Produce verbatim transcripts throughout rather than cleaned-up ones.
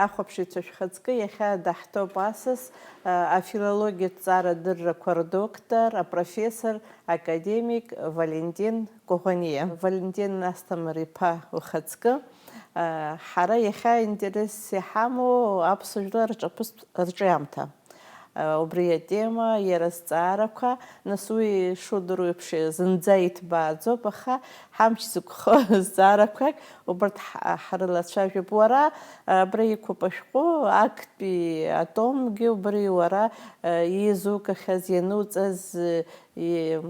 Ахәаԥшыҩцәа шәхаҵкы иахьа даҳҭоуп асас, афилологиатә ҭҵаарадыррақәа рдоктор, апрофессор, академик Валентин Коӷониа. Валентин Асҭамыр-иԥа, ухаҵкы. Ҳара иахьа интересс иҳамоу аԥсуа жәлар рҿаԥыцтә рҿиамҭа. Убри атема иара азҵаарақәа, нас уи шудыруа еиԥш зынӡа иҭбааӡоуп, аха ҳамч зықәхо зҵаарақәак убарҭ ҳ-, ҳрылацәажәап. Уара абра иқәуп ашәҟәы, актәи атомгьы убри уара, э, иеизукахьаз, иануҵаз, э, и-,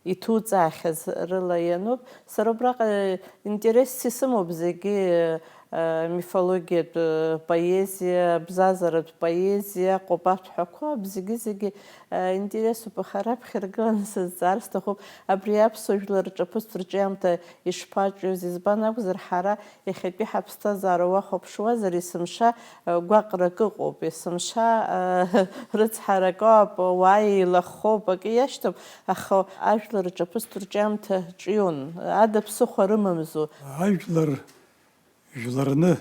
иҭуҵаахьаз рыла иануп. Сара убраҟа, э, интересс исымоуп зегьы, э, мифологиатә, э, поезиа, абзазаратә поезиа, аҟоуп аҭәҳәақәа, зегьы-зегьы, э, интересуп, аха раԥхьа иргыланы сызҵаар сҭахуп, абри аԥсуа жәлар рҿаԥыцтә рҿиамҭа ишԥаҿиоз, избан акәзар, ҳара иахьатәи ҳаԥсҭазаара уахәаԥшуазар, есымша, э, гәаҟрак ыҟоуп, есымша, э, рыцҳарак ыҟоуп, ауаа еилаххоуп, акы иашьҭоуп, аха ажәлар рҿаԥыцтә рҿиамҭа ҿион, ада ԥсыхәа рымамзу. Ажәлар жәларны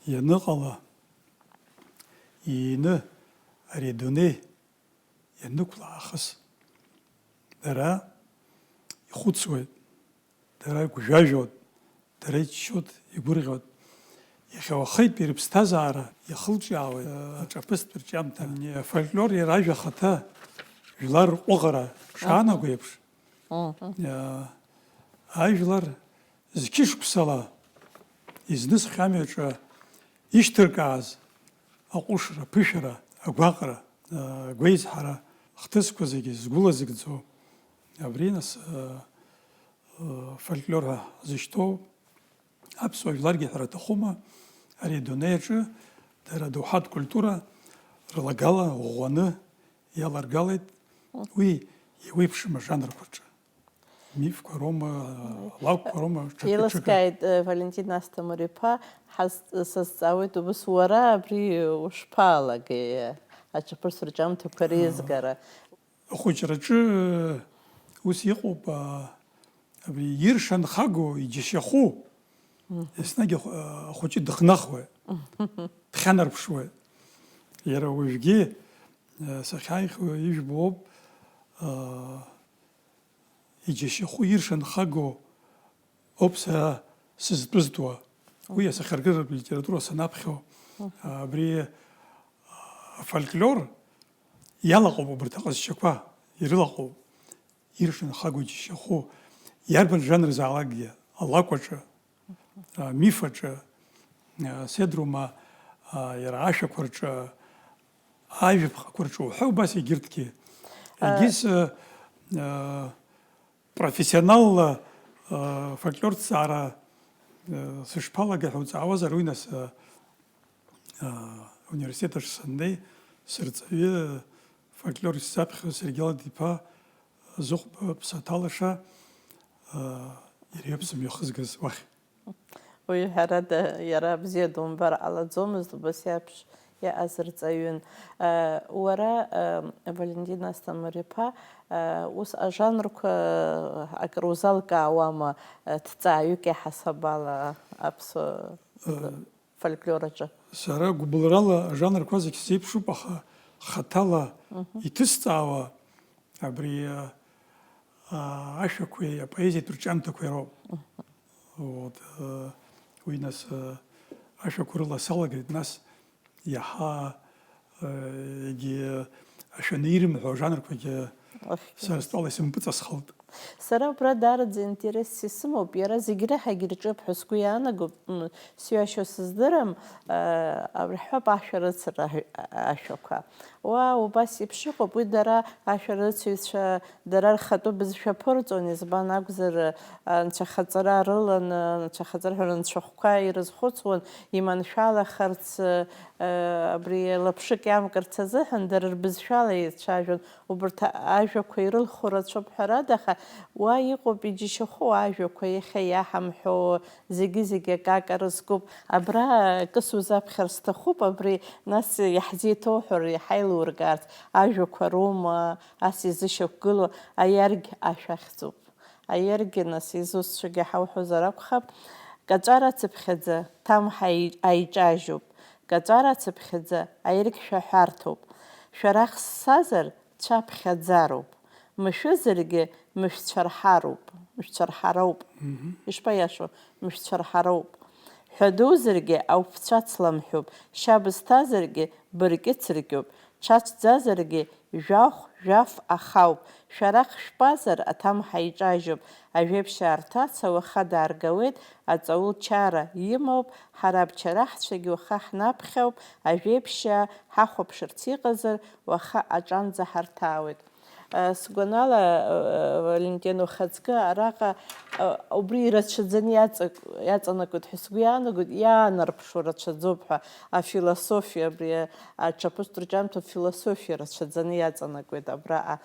ианыҟала, иины ари адунеи ианықәла аахыс, дара ихәыцуеит, дара игәжәажәоит, дара иччоит, игәырӷьоит. Иахьа уахынтәи рыԥсҭазаара иахылҿиаауеит, э, аҿаԥыцтә рҿиамҭа. Афольклор иара ажәа ахаҭа, жәлар рҟәыӷара шаанаго еиԥш, Мгм. э, ажәлар зқьышықәсала изнысхьа амҩаҿы ишьҭыркааз аҟәышра, аԥышәара, агәаҟра, агәеизҳара, хҭысқәа зегьы згәылазыгӡо, абри, нас, фольклор ҳәа зышьҭоу аԥсуа жәларгьы ҳәара аҭахума, ари адунеи аҿы дара доуҳатә культура рлагала ӷәӷәаны иаларгалеит, уи еиуеиԥшым ажанрқәа рҿы. Мифқәа роума, лакәқәа роума, ҽакы, ҽакы. Еилыскааит, э, Валентин Асҭамыр-иԥа, ҳаз-, сазҵаауеит, убыс уара абри ушԥалагеи, аҿаԥыцтә рҿиамҭақәа реизгара? Ахәыҷраҿы, э, ус иҟоуп, а, абри иршанхаго, иџьашьахәу, еснагь ахә-, а, ахәыҷы дыхнахуеит, дхьанарԥшуеит. Иара уажәгьы, э, сахьааихо ижәбоуп, а, иџьашьахәы иршанхаго ауп сара сызтәызтәуа. Уи асахьаркыратә литература санаԥхьо, абри афольклор иалаҟоуп убарҭ аҟазшьақәа, ирылаҟоуп. Иршанхаго џьашьахәу, иарбан жанр заалакгьы, алакә аҿы, амиф аҿы, седрума, иара ашәақәа рҿы, ажәаԥҟақәа рҿы уҳәа убас егьырҭгьы. Егьыс, профессионалла, фольклорҭҵаара, сышԥалагеи ҳәа уҵаауазар, уи нас, университет аҿы саннеи, сырҵаҩы, фольклор исзаԥхьо Сергел-иԥа Зыхәба ԥсаҭа лаша, иара иоуп сымҩахызгаз уахь. Уи, ҳәарада, иара бзиа думбар ҟалаӡомызт, убас иаԥш иааз рҵаҩын. Уара, Валентин Асҭамыр-иԥа, ус ажанрқәа акыр узалкаауама, ҭҵааҩык иаҳасаб ала аԥсуа фольклор аҿы? Сара гәыбылрала ажанрқәа зегь сзеиԥшуп, аха хаҭала иҭысҵаауа абри, а, ашәақәеи апоезиатә рҿиамҭақәеи роуп. Вот, э, уи нас, э, ашәақәа рыла салагеит, нас иаҳа, э, егьи ашәаны ирымҳәо ажанрқәагьы сара стәала исымпыҵасхалт. Сара убра даараӡа интересс исымоуп, иара зегь реиҳагь ирҿиоуп ҳәа сгәы иаанагоуп, м, сҩашьо сыздырам, э, абри ҳҳәап, ашәарыцара аҳ-, ашәақәа. Уа, убас еиԥш иҟоуп, уи дара ашәарыцаҩцәа, дара рхатәы бызшәа ԥырҵон, избан акәзар, анцәахаҵара рыланы, анцәахаҵара ҳәа рынцәахәқәа ирызхәыцуан, иманшәалахарц, э, абри лаԥшык иамкырц азыҳәан, дара рбызшәала еицәажәон. Убарҭ ажәақәа ирылху рацәоуп, ҳәарада, аха уа иҟоуп иџьашьахәу ажәақәа, иахьа иаҳамҳәо, зегьы-зегьы акака рызкуп. Абра акы сузаԥхьар сҭахуп, абри нас иаҳзеиҭоуҳәар, иҳаилургарц, ажәақәа роума ас изышьақәгылоу, аиаргь ашә ахьӡуп. Аиаргьы, нас, изусҭцәагьы ҳауҳәозар акәхап, каҵәара цыԥхьаӡа, ҭамҳа аи-, аиҿажьуп, Каҵәара ацыԥхьаӡа аиргьшәа ҳәарҭоуп. Шәарах ссазар, цәаԥхьаӡароуп. Мышәызаргьы, мышәцәарҳароуп, мышәцәарҳароуп. Мгм. Ишԥаиашоу, мышәцәарҳароуп. Ҳәа дузаргьы, ауԥцәа цламҳәуп. Шьа бызҭазаргьы, быркьыцыркьуп. Ҽаҵәӡазаргьы, жәахә, жәаф ахауп. Шәарах шәпазар, аҭамҳа иҿажьуп. Ажәеиԥшьаа рҭаца уаха дааргауеит, аҵаулчара имоуп, ҳара абчараҳцәагьы уаха ҳнаԥхьауп, ажәеиԥшьаа ҳахәаԥшырц иҟазар, уаха аҿанӡа ҳарҭаауеит. Э, сгәанала, э, Валентин, ухаҵкы араҟа, э, убри ирацәаӡаны иаҵак-, иаҵанакуеит ҳәа сгәы иаанагоит, иаанарԥшуа рацәаӡоуп ҳәа, афилософиа, абри аҽаԥыстә рҿиамҭа философиа рацәаӡаны иаҵанакуеит абраҟа.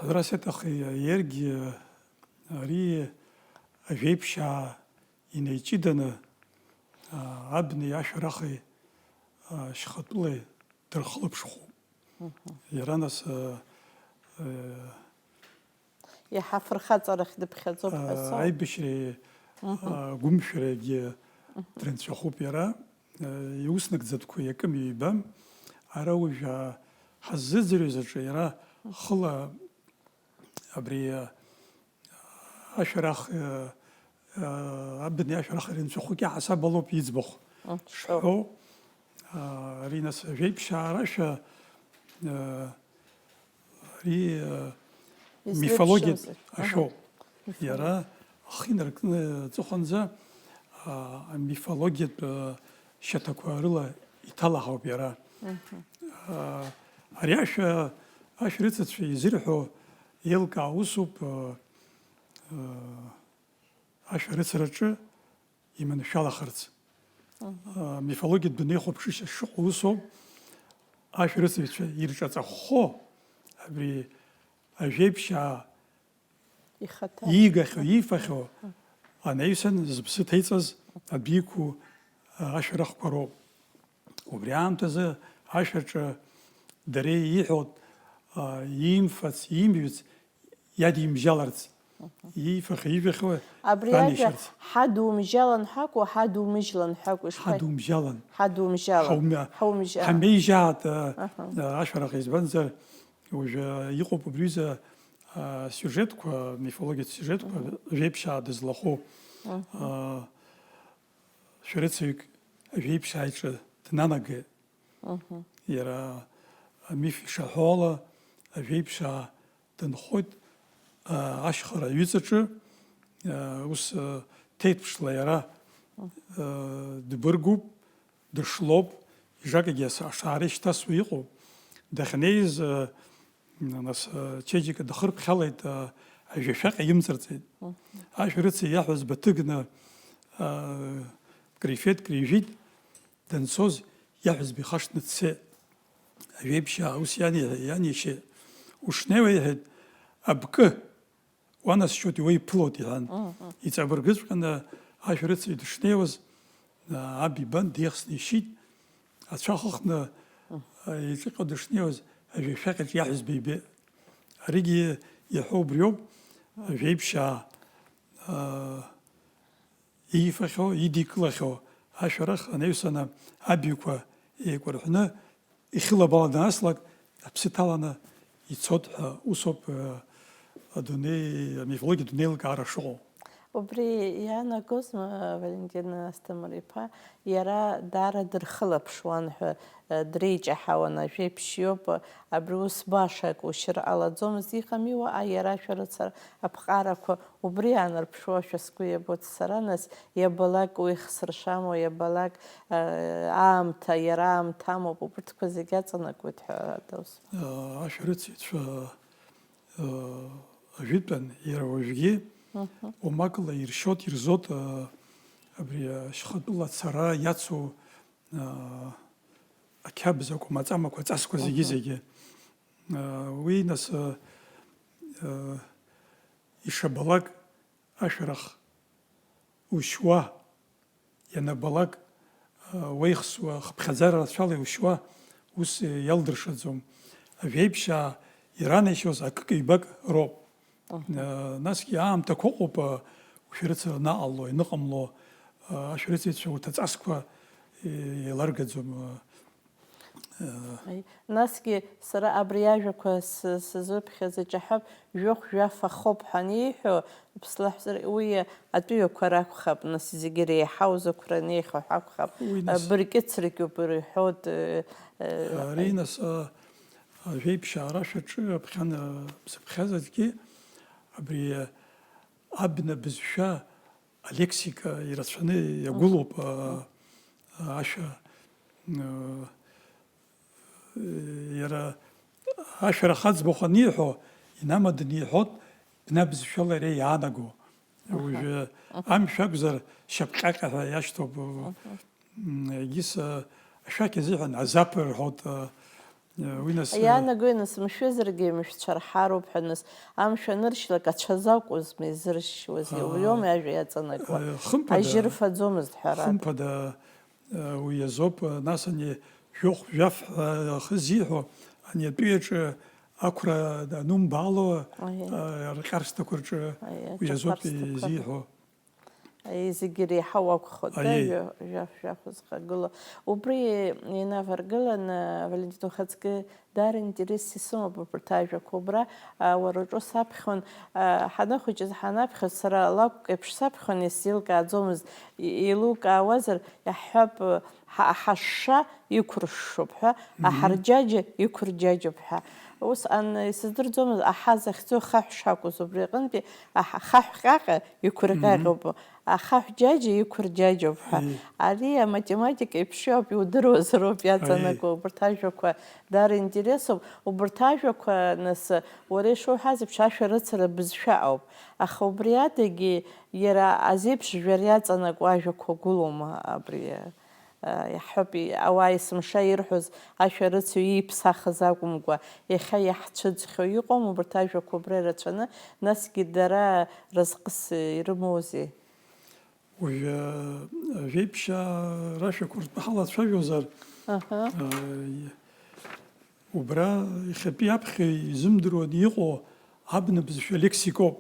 Ҳәарас иаҭахи, иаргьы ари ажәеиԥшьаа инеиҷыданы, а, абнеи ашәарахи, а, шьхатәылеи дырхылаԥшхәуп. Мгм. Иара нас, а, а, Иаҳа афырхаҵарахь дыԥхьаӡоуп ҳәа а, соуп. Аибашьреи, Мгм. а, агәымшәарагьы Мгм. дрынцәахәуп иара. А, иуснагӡатәқәа иакым-ҩбам. Ара уажә, а, ҳаззыӡырҩыз аҿы иара Мгм. хыла абри, а, ашәарах, а, а, абни ашәарах ирынцәахәык иаҳасаб алоуп иӡбахә Мгм. шҳәоу. А, ари нас ажәеиԥшьаарашәа, а, ари, а, Излеиԥшымзар. мифологиатә Аҳа. ашәоуп. Мифологиа. Иара ахы инаркны аҵыхәанӡа, а, амифологиатә, а, шьаҭақәа рыла иҭалаҳауп иара. Мгм. А, ари ашәа, ашәарыцацәа изырҳәо еилкаау усуп, а, а, ашәарыцараҿы иманшәалахарц. Мгм. А, мифологиатә дунеихәаԥшышьа шыҟоу усоуп, ашәарыцаҩцәа ирҿаҵахәхо абри ажәеиԥшьаа Ихаҭа. иигахьоу, Мгм. иифахьоу Мгм. анаҩсан зыԥсы ҭеиҵаз адәы иқәу, а, ашәарахқәа роуп. Убри аамҭазы ашәаҿы дара ииҳәоит, а, иимфац, иимжәыц иадимжьаларц, иифахьоу, ижәахьоу Абри ажәа ранеишьарц. Ҳадумжьалан ҳәа акәу, ҳадумыжьлан ҳәа акәу, ишԥа-, Ҳадумжьалан. Ҳадумжьалан. Ҳаума-, Ҳаумжьа-, ҳамеижьааит, а, Аҳа. а, ашәарах, избанзар, уажәы иҟоуп убри ҩыза, а, сиужетқәа, мифологиатә сиужетқәа, Мгм. жәеиԥшьаа дызлахәу. Мгм. А, шәарыцаҩык ажәеиԥшьааиҿы днанагеит. Мгм. Иара амиф ишаҳәо ала, ажәеиԥшьаа дынхоит, а, ашьхара аҩыҵаҿы, а, ус, а, ҭеиҭԥшла иара, а, дбыргуп, дышлоуп, ижакагьы ас-, ашара ишьҭасуа иҟоуп. Дахьнеиз, а, Нас, э, ачеиџьыка дахырԥхьалеит, э, ажәашәаҟьа имҵарҵеит. Мгм. Ашәарыцаҩ иаҳәызба ҭыгны, э, крифеит, крижәит, данцоз иаҳәызба ихашҭны дцеит. Ажәеиԥшьаа ус иани-, ианишьеит. Ушнеиуа, иҳәеит, абкы уанасшьоит, уа иԥылоит, иҳәан. Мгм. Иҵабыргыҵәҟьаны ашәарыцаҩ дышнеиуаз, а, аб ибан, деихсны ишьит. Ацәа ахыхны, а, иҿыҟьо дышнеиуаз, ажәашәаҟьаҿ иаҳәызба ибеит. Аригьы иаҳәо убриоуп, ажәеиԥшьаа, а, иифахьоу, идикылахьоу ашәарах анаҩсаны абаҩқәа еикәырҳәны, ихьылабала данаслак, аԥсы ҭаланы ицоит ҳәа усоуп, э, адунеи, амифологиа дунеилкаара шыҟоу. Убри иаанагозма, Валентин Асҭамыр-иԥа, иара даара дырхылаԥшуан ҳәа, э, дреиҷаҳауан, ажәеиԥшь иоуп, абри ус башак ушьыр ҟалаӡомызт, иҟами уаҟа иара ашәарыцара аԥҟарақәа, убри иаанарԥшуашәа сгәы иабоит сара, нас, иабалак уи хсыршәамоу, иабалак, э, аамҭа, иара аамҭа амоуп, убырҭқәа зегьы аҵанакуеит ҳәа ада ус. Э, ашәарыцаҩцәа, э, ажәытәан, иара уажәгьы Мгм. уамакла иршьот, ирзот, э, абри ашьхатәыла ацара иацу, э, ақьабз акәым, аҵамақәа, аҵасқәа зегьы, Мгм. зегьы. Э, уи нас, э, э, ишабалак ашәарах ушьуа, ианабалак, э, уеихсуа, хыԥхьаӡара рацәала иушьуа, ус, э, иалдыршаӡом. Ажәеиԥшьаа иранашьоз акык-ҩбак роуп. Аҳа. Э, насгьы аамҭақәа ыҟоуп, э, ушәарыцара анаҟало, ианыҟамло, э, ашәарыцаҩцәа урҭ аҵасқәа, э, еиларгаӡом, э, Аи, насгьы сара абри ажәақәа сы-, сызуԥхьаз иҿаҳәап, жәохә-жәаф ахоуп ҳәа аниҳәо, Аԥслаҳәзар уи атәыҩақәа ракәхап, нас зегьы реиҳау зықәра анеихьоу ҳәа акәхап. Уи нас быркьыцрагьуп ирҳәоит, э, э, Ари нас, а, ажәеиԥшьаа рашәаҿы аԥхьан, а, бзыԥхьаӡазгьы абри, а, абна бызшәа алексика ирацәаны иагәылоуп, а, а, ашәа, а, иара ашәарах аӡбахә аниҳәо, инамаданы иҳәоит, бна бызшәала иара иаанаго. Уажәы амшә акәзар, шьапҟьаҟьа ҳәа иашьҭоуп. М, егьыс, а, ашәақь азыҳәан азаԥ рҳәоит, а, уи нас, а, Иаанагои, нас, мшәызаргьы мшәцәа рҳароуп ҳәа, нас, амшә аныршьлак, ацәа закәызма изыршьуаз, а, убриоума ажәа иаҵанакуа? А, хымԥада, Ажьы рфаӡомызт, ҳәарада. Хымԥада, уи азоуп, нас ани жәохә-жәаф ҳәа ахы зиҳәо, ани атәыҩаҿы ақәра анумбаало, Аиеи. Рҟьарсҭақәа рҿы Аиеи, уи азоуп аҿаԥарсҭақәа. Изиҳәо. Аиеи, зегьы реиҳау акәхоит, да, Аиеи. Жәа-, жәаф-, жәаф зхагылоу. Убри инаваргыланы, Валентин, ухаҵкы Даара интересс исымоуп абарҭ ажәақәа. Убра, а, уара уҿы саԥхьон, а, ҳаныхәыҷыз ҳанаԥхьоз, сара лакәк еиԥш саԥхьон, исзеилкааӡомызт, и-, еилукаауазар, иаҳҳәап, ҳа-, ҳашша иқәыршшоуп ҳәа, Мгм. Аҳарџьаџьа иқәырџьаџьоуп ҳәа. Усҟан исыздырӡомызт аҳа захьӡу хаҳә шакәыз, убри аҟынтәи аҳа-, хаҳә ҟьаҟьа иқәырҟьаҟьоуп. Мгм. Ахаҳә џьаџьа иқәырџьаџьоуп ҳәа. Ии. Ари аматематика еиԥш иоуп, иудыруазароуп иаҵанакуа. Аиеи. Убарҭ ажәақәа даара интересуп. Убарҭ ажәақәа, нас, уара ишуҳәаз еиԥш, ашәарыцара бызшәа ауп. Аха убри адагьы иара азеиԥш жәар иаҵанакуа ажәақәа гәылоума абри, а, иаҳҳәап, и-, ауаа есымша ирҳәоз ашәарыцаҩ ииԥсахыз акәымкәа, иахьа иаҳцәыӡхьоу иҟоума убарҭ ажәақәа убра ирацәаны, насгьы дара разҟыс ирымоузеи? Уажәы, а, ажәеиԥшьаа рашәақәа ртәы ҳалацәажәозар, Аҳа. а, и-, убра иахьатәи аԥхьа изымдыруаны иҟоу абна бызшәа лексикоуп.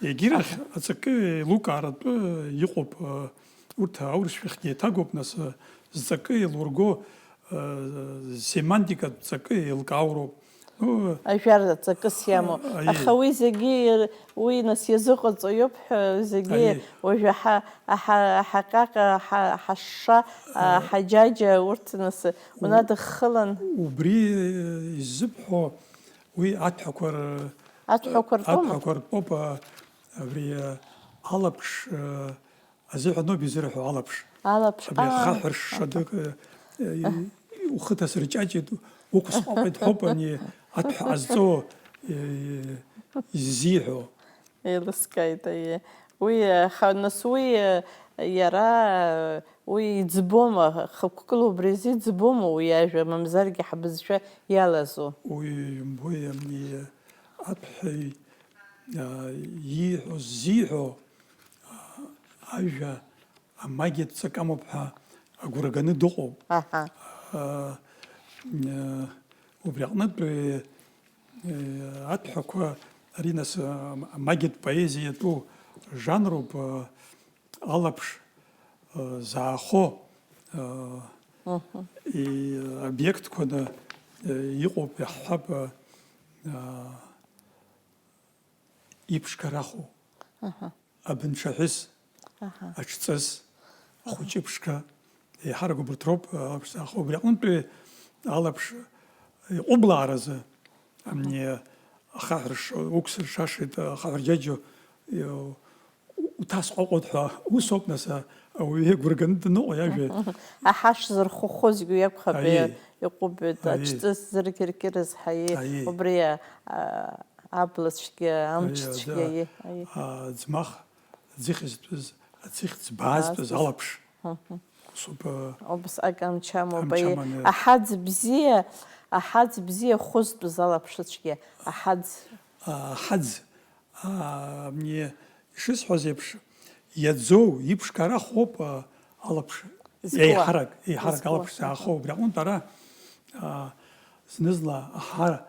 Егьирахь Аҳа. Аҵакы еилукааратәы иҟоуп, а, урҭ аурысшәахьгьы еиҭагоуп, нас, а, зҵакы еилурго, а, семантикатә ҵакы еилкаауроуп. Ну, Ажәар ҵакыс иамоу. Аиеи. Аха уи зегьы, уи нас иазыҟаҵаҩуп ҳәа, зегьы Аиеи. Уажәы аҳа-, аҳа-, аҳаҟьаҟьа, аҳа-, аҳашша, А. Аҳаџьаџьа, урҭ нас унадыххылан. Убри иззыбҳәо, уи аҭәҳәақәа р-, Аҭәҳәақәа ртәоума? Аҭәҳәақәа ртәоуп, а, абри, а, алаԥш, а, азыҳәаноуп изырҳәо алаԥш. Алаԥш, Абри аа, ахаҳә ршша аха. Дык, э, э, ухы ҭасырҷаҷеит, уқәсҟәаҟәеит ҳәоуп ани аҭәҳәа ҟазҵо, э, иззиҳәо. Еилыскааит, аиеи. Уи, аха, нас уи, э, иара, э, уи иӡбома, хықәкыла убри азы иӡбома уи ажәа, мамзаргьы ҳбызшәа иалазу? Уи, умбои, ани аҭәҳәеи, а, ииҳәо, ззиҳәо, а, ажәа амагиатә ҵак амоуп ҳәа агәра ганы дыҟоуп. Аҳа. Аа, э, убри аҟнытә, э, э, аҭәҳәақәа ари нас, э, амагиатә поезиа иатәу жанруп, э, алаԥш, э, заахо, э, Мгм. и-, обиектқәаны, э, иҟоуп, иаҳҳәап, э, э, иԥшқараху, Аҳа. Абынҽаҳәыс, Аҳа. Аҽҵыс, Аҳа. Ахәыҷы ԥшқа, еиҳарак убарҭ роуп, алаԥш заахо. Убри аҟынтәи алаԥш иҟәыблааразы, амни ахаҳә рш-, уқәсыршашеит, ахаҳә рџьаџьо, иу-, уҭасҟәаҟәоит ҳәа, усоуп нас, а-, ауаҩы игәырганы даныҟоу иажәа. Аҳа шзырхәыхәозгьы иакәхап, Аиеи. Иҟәыббоит, Аиеи. Аҽҵыс зыркьыркьырыз, ҳаиеи, Аиеи. Убри, а, Аблацәгьа, Ари, амчцәгьа, аӡа-, аиеи, аиеи. Аӡмах, аӡыхь зтәыз, аӡыхь ӡбаазтәыз Аазтәыз. Алаԥш. Мгм. Усоуп, а, Убасҟак амч амоуп, амч аиеи. Аманы. Аҳаӡ бзиа, аҳаӡ бзиа хәызтәыз алаԥшыцәгьа, аҳаӡ. А, аҳаӡ, а, мне ишысҳәаз еиԥш, иаӡоу, иԥшқарахоуп, а, алаԥш. Зкуа. Еиҳарак, еиҳарак Зкуа. Алаԥш заахо. Убри аҟынтә ара, а, зны-зынла аҳа-,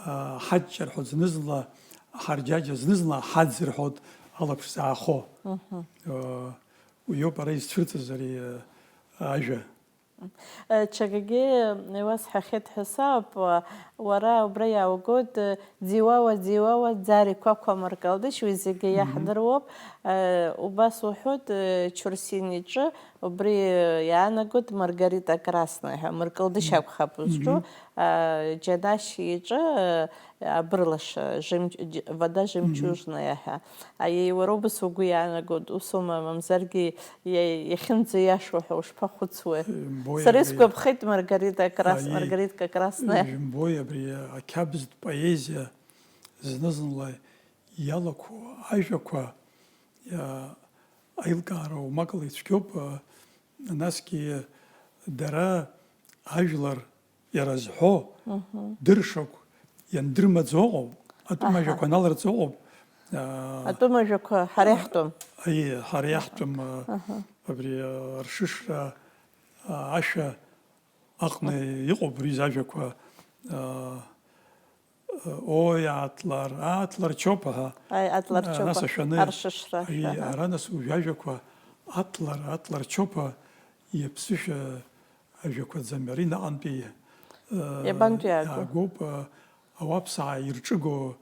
а, аҳаҷҷа рҳәоит, зны-зынла аҳарџьаџьа, зны-зынла аҳаӡ рҳәоит алаԥш заахо. Мгм. А, уиоуп ара изцәырҵыз ари, а, ажәа. Ҽакгьы иуасҳәахьеит ҳәа сауп, уара убра иааугоит, Ӡиуауа, Ӡиуауа, Ӡари Қәақәа Маркалдышь, уи зегьы иаҳдыруоуп. Убас уҳәоит, Чурсин иҿы, убри иаанагоит Маргарита Красная ҳәа, Маркалдышь акәхап узҿу, Џьанашь иҿы, абырлаш, жемч-, џь-, вода жемчужная ҳәа. Аиеи, уара убас угәы иаанагоит, усоума, мамзаргьы иа-, иахьынӡаиашоу ҳәа ушԥахәыцуеи? Имбои Сара абри. Исгәаԥхеит Маргарита Крас-, Аиеи, Маргаритка Красная. Ижәымбои абри ақьабзтә поезиа зны-зынла иалақәоу ажәақәа, иа-, аилкаара умакла ицәгьоуп, а, насгьы дара ажәлар иара зҳәо, дыршақә иандырмаӡо ыҟоуп, атәым Аҳа. Ажәақәа наларҵо ыҟоуп. Аа, Атәым ажәақәа ҳара иаҳтәым. Аиеи, ҳара иаҳтәым, аа, Аҳа. Абри, аа, ршышра, аа, ашәа аҟны иҟоуп абри зажәақәа, аа, Ои, атлар, атлар чопа ҳәа. Аи, атлар Нас чопа, ашәаны, аршышра аи, ашәа, аҳа. Ара нас ужәажәақәа атлар, атлар чопа иаԥсышәа ажәақәаӡам, иара инаҟантәи, э, Иабантәи иаагоу? Иаагоуп, э, ауаԥсаа ирҿыгоу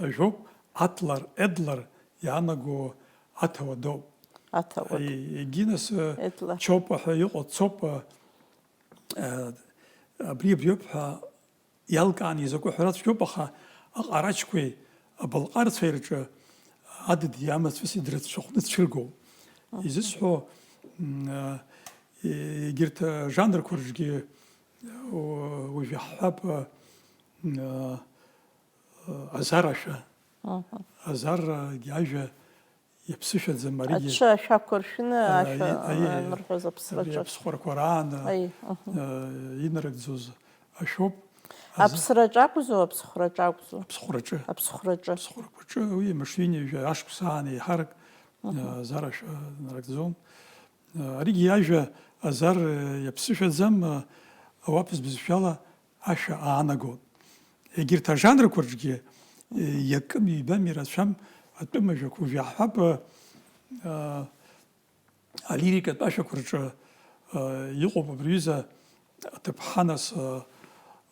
ажәоуп, атлар, едлар иаанаго аҭауадоуп. Аҭауад. Аи, егьи нас, э, Едлар. Чопа ҳәа иҟоу, цопа, э, абри абриоуп ҳәа иалкааны изакәу ҳәара цәгьоуп, аха аҟарачқәеи абалҟарцәеи рҿы адыди амацәыси дрыцәшәахәны дцәыргоуп. Аҳа. Изысҳәо, м, а, егьырҭ ажанрқәа рҿгьы, у-, уажә иаҳҳәап, а, м, а, азарашәа. Аҳа. Азарагьы ажәа иаԥсышәаӡам аригьы. Аҽы ашәақәыршәны, а, ашәа и-, аи, анырҳәоз аԥсраҿы. Абри аԥсхәрақәа раан, аи, аҳ. А, инарыгӡоз ашәоуп. Азы- Аԥсраҿы акәзу, аԥсхәраҿы акәзу? Аԥсхәраҿы. Аԥсхәраҿы. Аԥсхәрақәаҿы уи мышҩынҩажәа ашықәс аан еиҳарак, аҳ. А, азар ашәа нарыгӡон. А, аригьы иажәа азар, а, иаԥсышәаӡам, а, ауаԥс бызшәала ашәа аанагон. Егьырҭ ажанрқәа рҿгьы, э, иакым, ҩбам, ирацәам атәым ажәақәа уажә иаҳҳәап, э, алирикатә ашәақәа рҿы, э, иҟоуп абри аҩыза аҭыԥҳа нас, э,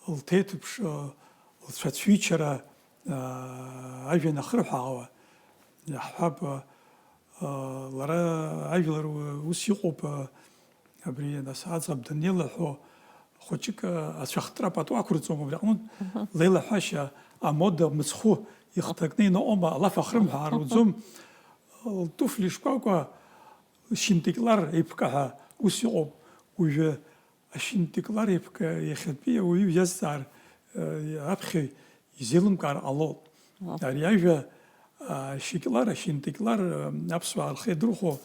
лҭеиҭыԥш, э, лцәацәыҩчара, э, ажәҩан ахырҳәаауа иаҳҳәап, э, лара ажәлар ус иҟоуп, э, Абри, нас, аӡӷаб данилаҳәо, хәыҷык, а, ацәахтра пату ақәырҵом, убри аҟнытә, мгм, леилаҳәашьа амода мыцхәы ихҭакны иныҟәома, алаф ахрымҳәаар лӡом, лтуфли шкәакәа, шьынтәеклар еиԥка ҳәа ус иҟоуп. Уажәы ашьынтәеклар еиԥка иахьатәи ауаҩы иазҵаар, а, аԥхьаҩ изеилымкаар ҟалоит. Аҳ. Ари ажәа, а, шьынтәеклар, ашьынтәеклар, а, аԥсуаа рхы иадырхәо,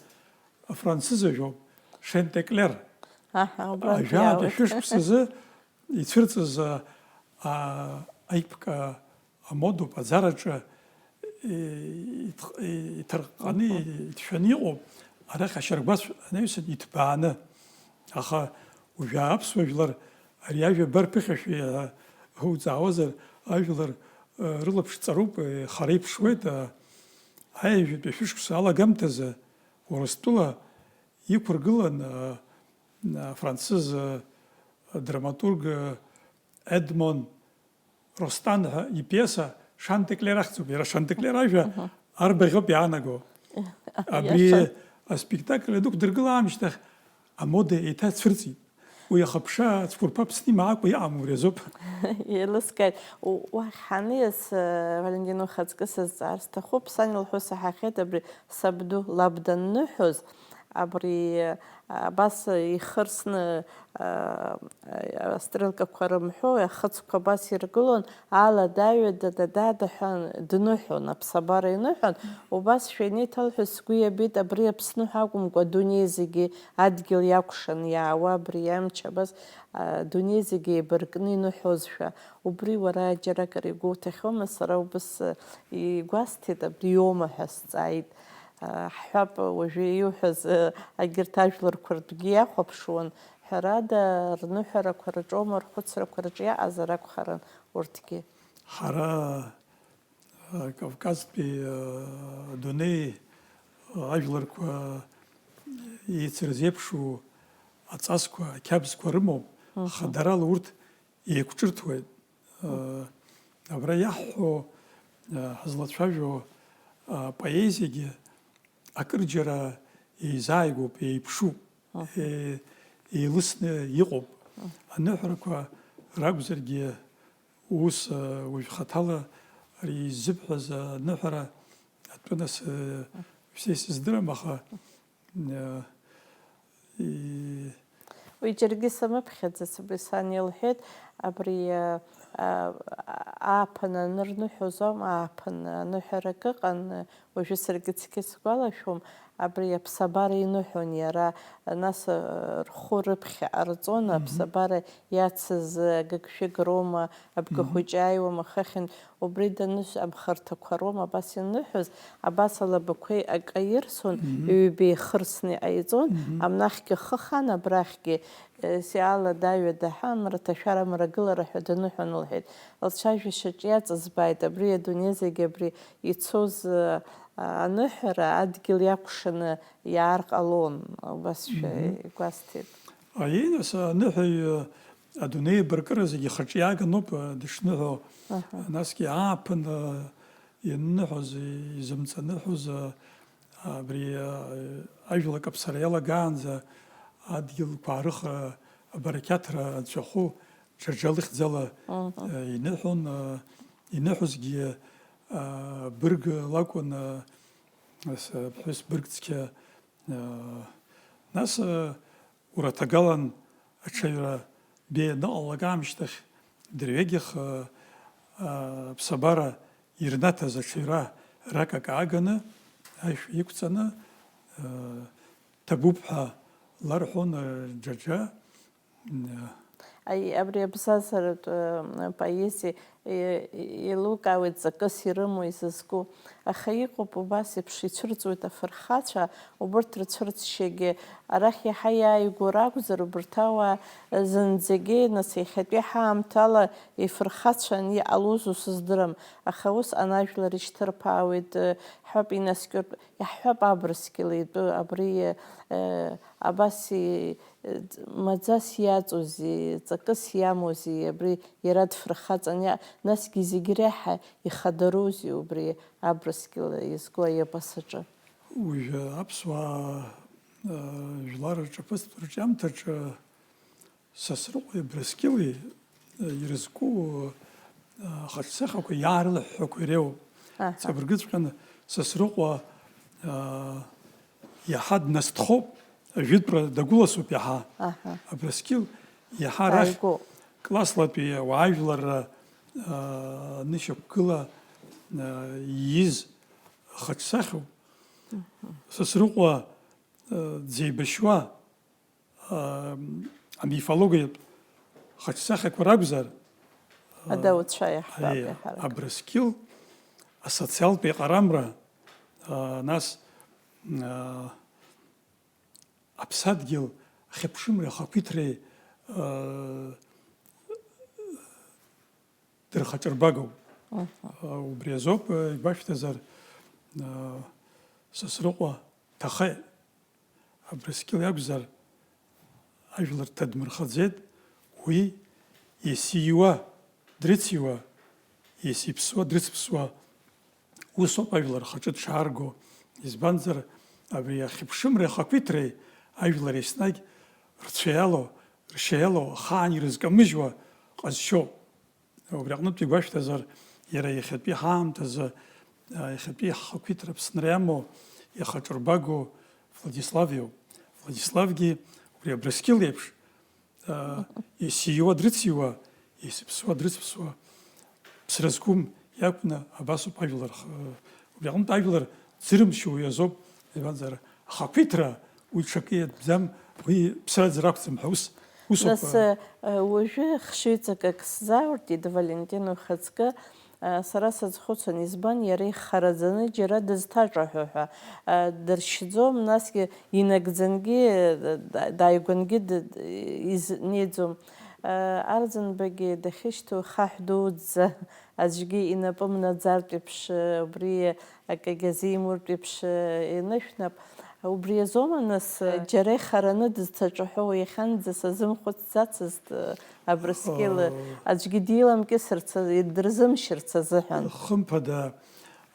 афранцыз ажәоуп, Шентеклер. Аҳа, убрантәи Ажәаатәи иаауеит. Шәышықәсазы ицәырҵыз, а, а, аиԥка амодоуп, аӡараҿы, и-, итх-, и-, иҭырҟҟаны, Мгм. Иҭшәаны иҟоуп, арахь ашьаргәацә анаҩсан иҭбааны. Аха уажәы аԥсуа жәлар ари ажәа барԥыхьашәа иаҳа уҵаауазар, ажәлар, а, рылаԥш ҵаруп, а, хара иԥшуеит, а, аиажәатәи ашәышықәса алагамҭазы Урыстәыла иқәыргылан, а, а, афранцыз, а, драматург, а, Едмон Ростан ҳәа ипиеса Шантеклер ахьӡуп. Иара Шантеклер ажәа Мгм. Арбаӷьоуп иаанаго. Абри Иашан. Аспектакль адәықәдыргыла аамышьҭахь амода еиҭа цәырҵит. Уи ахыԥша ацәқәырԥа Аԥсны имаакәа иҟам убри азоуп. Еилыскааит. У-, уахь ҳаниас, э, Валентин, ухаҵкы сызҵаар сҭахуп. Сан илҳәо саҳахьеит абри сабду лаб данныҳәоз, абри, э, абас ихырсны, э, э, астрелкақәа рымҳәо, ахыцқәа абас иргылон, аладаҩа дада-дада ҳәа дныҳәон, аԥсабара иныҳәон. Убас шәа инеиҭалҳәоз сгәы иабеит, абри Аԥсны ҳәа акәымкәа, адунеи зегьы адгьыл иакәшан иаауа абри амч абас, а, адунеи зегьы еибаркны иныҳәозшәа, убри уара џьаракыр игәы уҭахьоума? Сара убас, а, игәасҭеит, абри иоума ҳәа сҵааит. А, ҳҳәап, уажәы иуҳәаз, а, агьырҭ ажәларқәа ртәгьы иахәаԥшуан, ҳәарада, рныҳәарақәа рҿоума, рхәыцрақәа рҿы иаҟазар акәхарын урҭгьы. Ҳара Кавказтәи адунеи ажәларқәа еицырзеиԥшу аҵасқәа, ақьабзқәа рымоуп, Мгм. Хадарала урҭ еиқәҿырҭуеит. Э, абра иаҳҳәо, э, ҳазлацәажәо, э, поезиагьы акырџьара еизааигәоуп, еиԥшуп, Мгм. е-, еилысны иҟоуп. Мгм. Аныҳәарақәа ракәзаргьы, ус, э, уажә хаҭала ари иззыбҳәаз аныҳәара атәы нас, э, шәса исыздырам, аха, э, и-, Уи џьаргьы самыԥхьаӡац, абри сан илҳәеит, абри, а, а, ааԥын анырныҳәоз аума, ааԥын аныҳәарак ыҟан, уажәы саргьы цқьа сгәалашәом, абри аԥсабара иныҳәон иара, нас, а, рхәы рыԥхьа ҟарҵон, Мгм. Аԥсабара иацыз агыгшәыг роума, Мгм. Абгахәыҷы ааиуама хыхьынтә, Убри данышә амхырҭақәа роума абас иныҳәоз, абас алабақәеи акы аирсуан, Мгм. Ҩба ихырсны иҟаиҵон, Мгм. Амнахьгьы хы хан, абрахьгьы, э, сиала даҩа даҳа, амраҭашәара амрагылара ҳәа даныҳәон, лҳәеит. Лцәажәашьаҿ иаҵызбааит, абри адунеи зегь абри ицоз, э, аныҳәара адгьыл иакәшаны иаар ҟалон, убасшәа Мгм. Игәасҭеит. Аиеи, нас, аныҳәаҩ, э, адунеи абаркыра зегь ихаҿы иааганоуп, э, дышныҳәо. Аҳа. Насгьы ааԥын, э, ианныҳәоз, изымҵаныҳәоз, э, абри, э, ажәлар каԥсара иалагаанӡа адгьылқәа аарыхра, абарақьаҭра анцәахәы џьарџьал ихьӡала, Мгм. Э, иныҳәон, э, иныҳәозгьы, э, бырг лакәын, э, нас, э, ԥҳәыс бырг цқьа, э, нас, э, Ураҭагалан аҽаҩра беиа аныҟалалак аамышьҭахь, дырҩегьых, э, э, аԥсабара ирнаҭаз аҽаҩра ракак ааганы, аишәа иқәҵаны, э, ҭабуп ҳәа ларҳәон, э, џьаџьа. Э, Аи, абри абзазаратә, э, поезиа, э, еилукаауеит ҵакыс ирымоу, изызку. Аха иҟоуп убас еиԥш, ицәырҵуеит афырхацәа, убырҭ рцәырҵшьагьы арахь иаҳа иааигәоу ракәзар, убырҭ ауаа зынӡагьы, нас, иахьатәи ҳаамҭала ифырхацәан иҟалозу сыздырам, аха усҟан ажәлар ишьҭырԥаауеит, ҳәап, инаскьоит, иаҳҳәап, Абрыскьыл итәы абри, э, абас и-, маӡас иаҵоузеи, ҵакыс иамоузеи, абри иара дфырхаҵан иа-, насгьы зегь реиҳа ихадароузеи убри Абрыскьыл изку аепос аҿы? Уажәы аԥсуаа, э, жәлар рҿаԥыцтә рҿиамҭаҿы Сасрыҟәеи Абрыскьыли, э, ирызку, э, хаҿсахьақәа иаарылыҳәҳәақәо иреиуоуп. Аҳа. Ҵабыргыҵәҟьаны Сасрыҟәа, э, иаҳа днастәхоуп, ажәытәра дагәыласуп иаҳа. Аҳа. Абрыскьыл иаҳа арахь Дааигәоуп. Класслатәи ауаажәларра, э, анышьақәгыла, э, ииз хаҿсахьоуп. Мгм. Сасрыҟәа, э, дзеибашьуа, а, амифологиатә хаҿсахьақәа ракәзар, а, Адауцәа иаҳҳәап, аи, иаҳарак. Абрыскьыл асоциалтә еиҟарамра, а, нас, а, аԥсадгьыл ахьыԥшымреи ахақәиҭреи, а, дырхаҿырбагоуп. Мгм. А, убри азоуп, а, игәашәҭазар, а, Сасрыҟәа Ҭахеи Абрыскьыл иакәзар, ажәлар дҭадмырхаӡеит, уи есиуа дрыциуа, есиԥсуа дрыцԥсуа, усоуп ажәлар рхаҿы дшаарго, избанзар, абри ахьыԥшымреи ахақәиҭреи ажәлар еснагь рцәа иалоу, ршьа иалоу, ахаан ирызкамыжьуа ҟазшьоуп. Убри аҟнытә игәашәҭазар, иара иахьатәи ҳаамҭазы, а, иахьатәи ҳхақәиҭра Аԥсынра иамоу, ихаҿырбагоу Владислав иоуп. Владиславгьы убри Абрыскьыл еиԥш, а, исиуа дрыциуа, исыԥсуа дрыцԥсуа, ԥсра зқәым иакәны абасоуп ажәлар рхы. Убри аҟнытә ажәлар дзырымшьо уи азоуп, избанзар, ахақәиҭра уи ҽакы иатәӡам, уи ԥсраӡара акәӡам ҳәа ус, усоуп. Нас, э, уажәы хшыҩҵакык сзаауртит, Валентин ухаҵкы, э, сара сазхәыцуан, избан иара ихараӡаны џьара дызҭаҿаҳәо ҳәа, э, дыршьӡом, насгьы инагӡангьы, э, да-, дааигәангьы д-, д-, из-, неӡом. Э, Арӡынбагьы дахьышьҭоу хаҳә дуӡӡа, аӡәгьы инапы мнаӡартә еиԥш, убри акагьы азимуртә еиԥш, инышәнап. Убри азоума, нас, џьара ихараны дызҭаҿаҳәоу, иахьанӡа сазымхәыцӡацызт, Абрыскьыл, аӡәгьы диламкьысырц, дырзымшьырц азыҳәан? Хымԥада,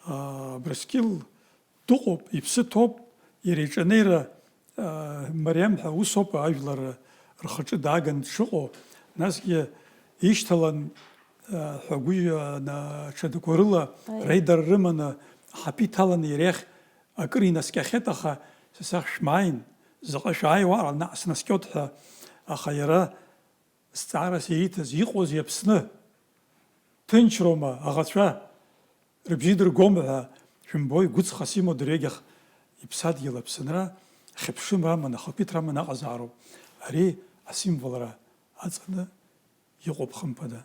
а, Абрыскьыл дыҟоуп, иԥсы ҭоуп, иара иҿанеира, а, мариам ҳәа усоуп ажәлар рхаҿы дааган дшыҟоу, насгьы ишьҭалан, а, ҳәагәыжь, а, на-, ҽадақәа рыла, аиеи, реидара рыманы, аҳаԥы иҭаланы иара иахь акыр инаскьахьеит, аха са сахь шәмааин, заҟа шәааиуа, ара наҟ снаскьоит ҳәа, аха иара зҵаарас ириҭаз, иҟоузеи Аԥсны? Ҭынчроума, аӷацәа рыбжьы идыргом ҳәа, шәымбои, гәыҵхас имоу дырҩегьых иԥсадгьыл Аԥсынра, хьыԥшымра аман, ахақәиҭра аман аҟазаароуп. Ари асимволра аҵаны иҟоуп, хымԥада.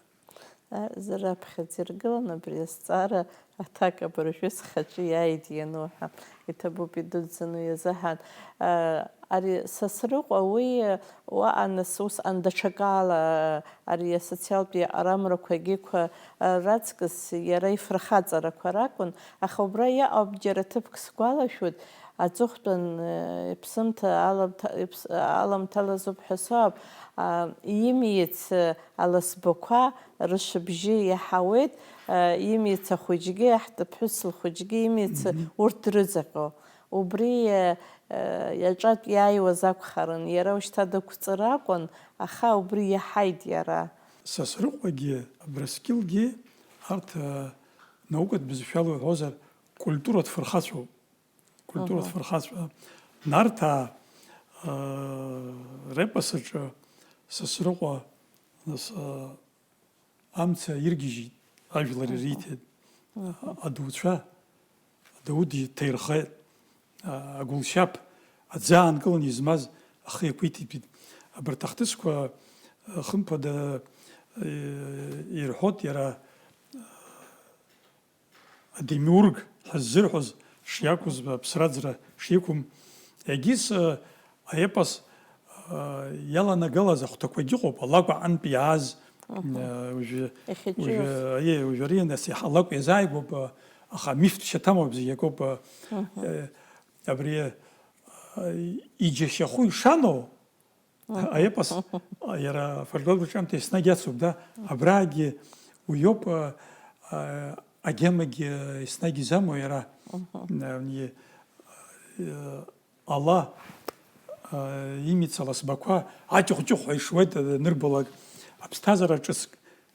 А, зыраԥхьаӡа иргылан абри азҵаара аҭак абыржәы схаҿы иааит иану ҳәа. Иҭабуп идуӡӡаны уи азыҳәан. А, ари Сасрыҟәа уи уаҟа нас усҟан даҽакала, ари асоциалтә иаҟарамрақәа егьиқәа, а, раҵкыс иара ифырхаҵарақәа ракәын, аха убра иаҟоуп џьара ҭыԥк сгәалашәоит, аҵыхәтәан, э, иԥсымҭа аламҭа-, иԥс-, аламҭалазоуп ҳәа соуп, а, имиц, э, аласбақәа рышыбжьы иаҳауеит, э, имиц ахәыҷгьы, аҳҭыԥҳәыс лхәыҷгьы имиц, мгм, урҭ дрыҵаҟьо. Убри, э, э, иаҿатә иааиуаз акәхарын, иара ушьҭа дықәҵыр акәын, аха убри иаҳаит иара. Сасрыҟәагьы, Абрыскьылгьы, арҭ, э, наукатә бызшәала уҳәозар, культуратә фырхацәоуп. Культуратә, мгм, фырхацәа. Нарҭаа, э, репос аҿы Сасрыҟәа, нас, э, амца иргьежьит, ажәлар, мгм, ириҭеит. Мгм. Адауцәа, адау диҭаирхеит, а-, агәылшьап, аӡы аанкыланы измаз ахы иақәиҭитәит. Абарҭ ахҭысқәа, э, хымԥада, э, ирҳәоит иара, адемиург ҳәа ззырҳәоз шиакәыз, аԥсраӡра шиқәым, егьыс, э, аепос, э, иаланагалаз ахәҭақәагьы ыҟоуп, алакә аҟынтә иааз, мгм, э, уажәы, иахьаҿиоз, уажәы, аиеи, уажәы ари нас иаҳа алакә иазааигәоуп, э, аха мифтә шьаҭамоуп зегь акоуп, э, мгм, э, абри, э, иџьашьахәы ишаноу, аепос, иара афольклор рҿиамҭа еснагь ацуп, да? Абраагьы уиоуп, а, а, агьамагьы еснагь изамоу иара. Мгм. А, уи, а, ала, а, имиц аласбақәа аҷыхә-ҷыхәҳәа ишуеит, а, анырбалак. Аԥсҭазаара ҿыцк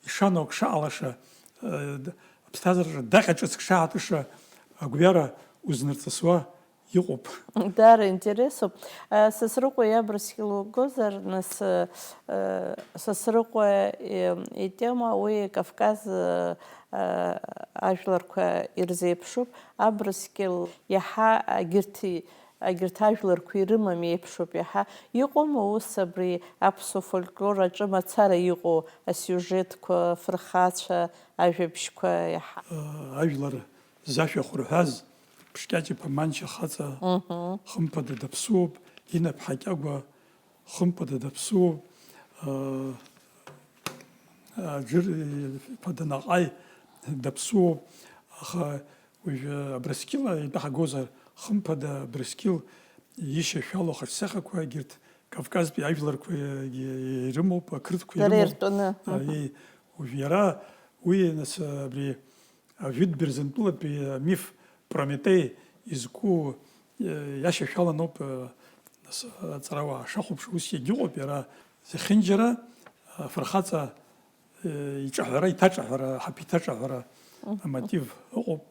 ишаноу ак шаҟалаша, а, д-, аԥсҭазаараҿы даҟьа ҿыцк шаҳаҭыша агәҩара узнарҵысуа иҟоуп. Даара интересуп. Э, Сасрыҟәа иабрыскьыл угозар, нас, э, э, Сасрыҟәа, э, итема уи Кавказ, э, э, ажәларқәа ирзеиԥшуп. Абрыскьыл иаҳа агьырҭ, агьырҭ ажәларқәа ирымам еиԥшуп иаҳа. Иҟоума ус абри аԥсуа фольклор аҿы мацара иҟоу асиужетқәа, афырхацәа, ажәабжьқәа иаҳа? Э, ажәлар зашәа хәырҳәаз, Ԥшькьаҷ-иԥа Манча хаҵа, мгм, хымԥада даԥсуоуп, Гинаԥҳа Кьагәа хымԥада даԥсуоуп, э, Аџыр-иԥа Данаҟаи даԥсуоуп, аха уажәы Абрыскьыл итәы ҳагозар, хымԥада Абрыскьыл ишьашәало ахаҿсахьақәа, егьырҭ Кавказтәи ажәларқәа ирымоуп, ақырҭқәа, дара ирымоуп. Иртәаны. Аиеи, уажә иара уи, нас, абри Ажәытә Бырзентәылатәи амиф Прометеи изку, э, иашьашәаланоуп, э, нас, аҵарауаа шахәаԥшуа ус иагьыҟоуп, иара зехьынџьара, э, афырхаҵа, э, иҿаҳәара, иҭаҿаҳәара, аҳаԥы иҭаҿаҳәара, мгм, амотив ыҟоуп.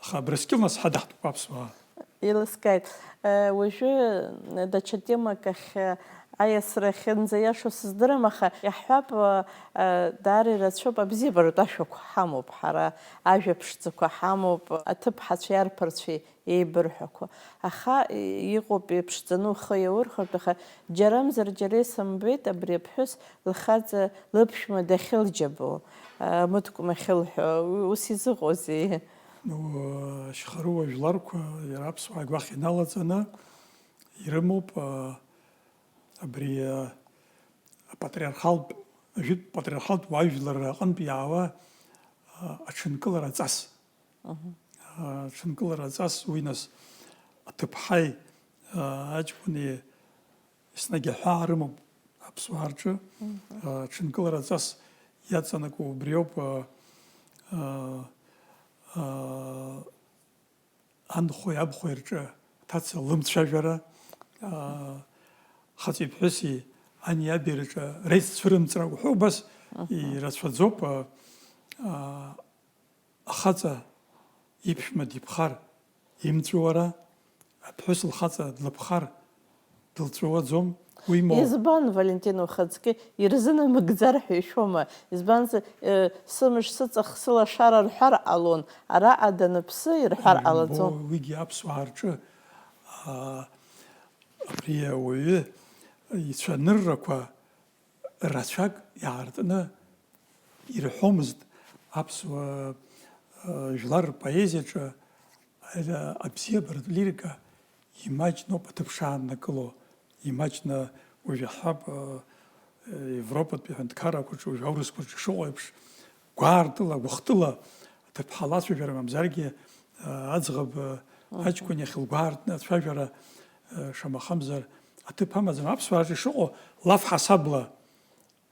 Аха Абрыскьыл нас ҳадаҳтәуп аԥсуаа. Еилыскааит. Э, уажәы даҽа темак ахь, э, аиасра ахьынӡаиашоу сыздырам, аха иаҳҳәап, э, э, даара ирацәоуп, абзиабаратә ашәақәа ҳамоуп ҳара, ажәа ԥшӡақәа ҳамоуп, аҭыԥҳацәеи арԥарцәеи еибырҳәақәо. Аха, э, иҟоуп иԥшӡаны ухы иаурхәартә, аха џьарамзар џьара исымбеит абри аԥҳәыс лхаҵа лыԥшәма дахьылџьабо, э, мыткәма ахьылҳәо, у-, ус изыҟоузеи? Ну, ашьхарыуа жәларқәа иара аԥсуаа игәахь иналаҵаны ирымоуп, а, абри, а, апатриархалтә, ажәытә патриархалтә уаажәлар рҟынтә иаауа, а, аҽынкылара аҵас. Мгм. А, аҽынкылара аҵас уи нас аҭыԥҳаи, Аҷкәыни еснагь аҳәаа рымоуп аԥсуаа рҿы. Ҽынкылара ҵас иаҵанакуа убриоуп. Анхәеи абхәеи рҿы аҭаца лымцәажәара, хаҵеи ԥҳәыси ани аби рҿы реиццәырымҵра уҳәа убас ирацәаӡоуп. Ахаҵа иԥшәма диԥхар имҵәуара, аԥҳәыс лхаҵа длыԥхар дылҵәуаӡом, уимоу. Избан, Валентина, ухаҵкы ирзынамыгӡар ҳәа ишәома? Избанзар, э, сымш, сыҵых, сылашара рҳәар ҟалон, араҟа даныԥсы ирҳәар ҟалаӡом. Уигьы аԥсуаа рҿы, аа, абри ауаҩы ицәаныррақәа рацәак иаартны ирҳәомызт аԥсуа, э, жәлар рпоезиаҿы, э, абзиабаратә лирика имаҷноуп аҭыԥ шааннакыло, имаҷны уажә иаҳҳәап, э, Европатәи аҳәынҭқаррақәа рҿы, уажә аурысқәа рҿы ишыҟоу еиԥш, гәаартыла, гәыхтыла аҭыԥҳа лацәажәара, мамзаргьы, э, аӡӷаб, э, аҷкәын иахьылгәаартны ацәажәара, э, шамахамзар, аҭыԥ амаӡам. Аԥсуааҿы ишыҟоу лаф ҳасабла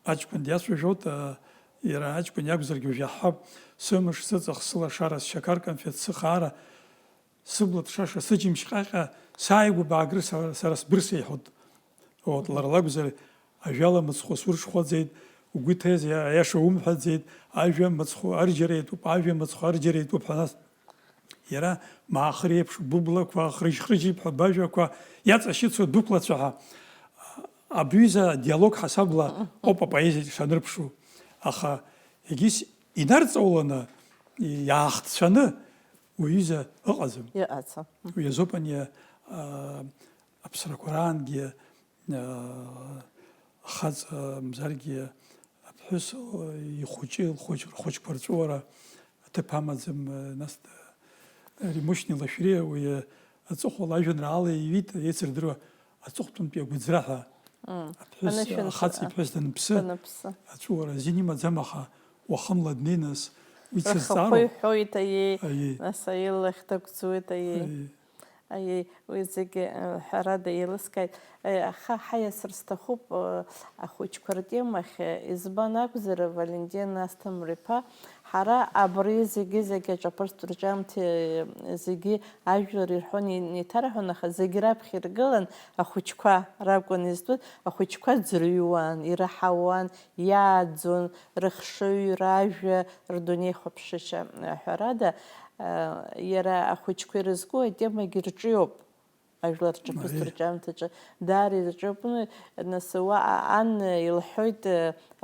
аҷкәын диацәажәоит, а, иара аҷкәын иакәзаргьы уажә иаҳҳәап, сымш, сыҵых, сылашара, сшьақар конфет, сыхаара, сыбла ҭшаша, сыџьымшь ҟьаҟьа, сааигәа баагры сара, сара сбырса иҳәоит. Вот, лара лакәзар, ажәала мыцхәы сурҽхәаӡеит, угәы иҭаз иа-, аиаша умҳәаӡеит, ажәа мыцхәы арџьара иатәуп, ажәа мыцхәы арџьара иатәуп ҳәа нас. Иара маахыр еиԥш быблақәа хрыжь-хрыжьып ҳәа бажәақәа иаҵашьыцуа дәықәлацәа ҳәа. Абҩыза адиалог ҳасабла ауп апоезиаҿ ишанырԥшу. Аха егьыс инарҵауланы, иаахҵәаны уаҩыза ыҟаӡам. Иҟаӡам. Уи азоуп ани, а, аԥсрақәа раангьы, аа, ахаҵа мзаргьы аԥҳәыс, ихәыҷы, лхәыҷ-, рхәыҷқәа рҵәыуара аҭыԥ амаӡам, нас, Римушьни Лашәриа уи аҵыхәала ажәеинраала иҩит, еицырдыруа аҵыхәтәантәи агәыӡра ҳәа. Мм. Аԥҳәыс, анышәынҭра, ахаҵа иԥҳәыс даныԥсы, даныԥсы, аҵәыуара азин имаӡам, аха уахынла днеины, нас, уи дсызҵаароуп. Рхахәы иҳәоит, аиеи, аиеи, нас аилахь дагәӡуеит, аиеи. Аиеи. Аиеи, уи зегьы, э, ҳәарада еилыскааит. Э, аха ҳаиасыр сҭахуп, э, ахәыҷқәа ртемахь, э, избан акәзар, Валентин Асҭамыр-иԥа, ҳара абри зегьы-зегьы аҿаԥыцтә рҿиамҭа, э, зегьы ажәлар ирҳәон, еи-, еиҭарҳәон, аха зегь раԥхьа иргылан ахәыҷқәа ракәын изтәыз, ахәыҷқәа ӡырҩуан, ираҳауан, иааӡон, рыхшыҩ, ражәа, рдунеихәаԥшышьа. Ҳәарада, иара ахәыҷқәа ирызку атемагьы рҿиоуп, ажәлар рҿаԥыцтә рҿиамҭаҿы даара ирҿиоуп. Нас уа ан илҳәоит,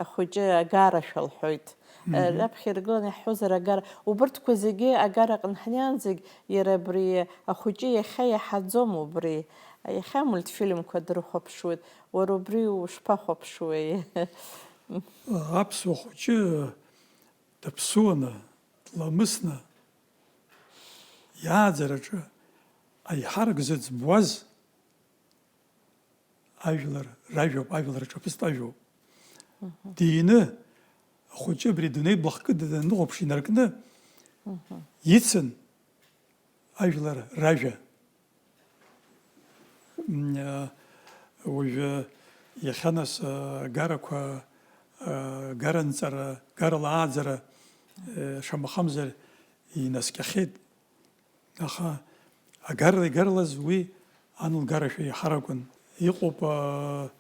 ахәыҷы агарашәа лҳәоит. Раԥхьа иргыланы иаҳҳәозар агара, убырҭқәа зегьы агара аҟны ҳнеиаанӡагь иара абри ахәыҷы иахьа иаҳаӡом убри. Иахьа амультфильмқәа дрыхәаԥшуеит. Уара убри ушԥахәаԥшуеи? Аԥсуа хәыҷы даԥсуаны, дламысны, иааӡараҿы аиҳарак зыӡбуаз ажәлар ражәоуп, ажәлар рҿаԥыцтә ажәоуп. Мгм. Дины, ахәыҷы абри адунеи блахкыда даныхәаԥш инаркны, мгм, ицын ажәлар ражәа. М, а, уажәы иахьа нас, а, агарақәа, а, гаранҵара, гарала ааӡара, э, шамахамзар инаскьахьеит. Аха агарала игаралаз уи ан лгарашәа иаҳаракәын. Иҟоуп, а,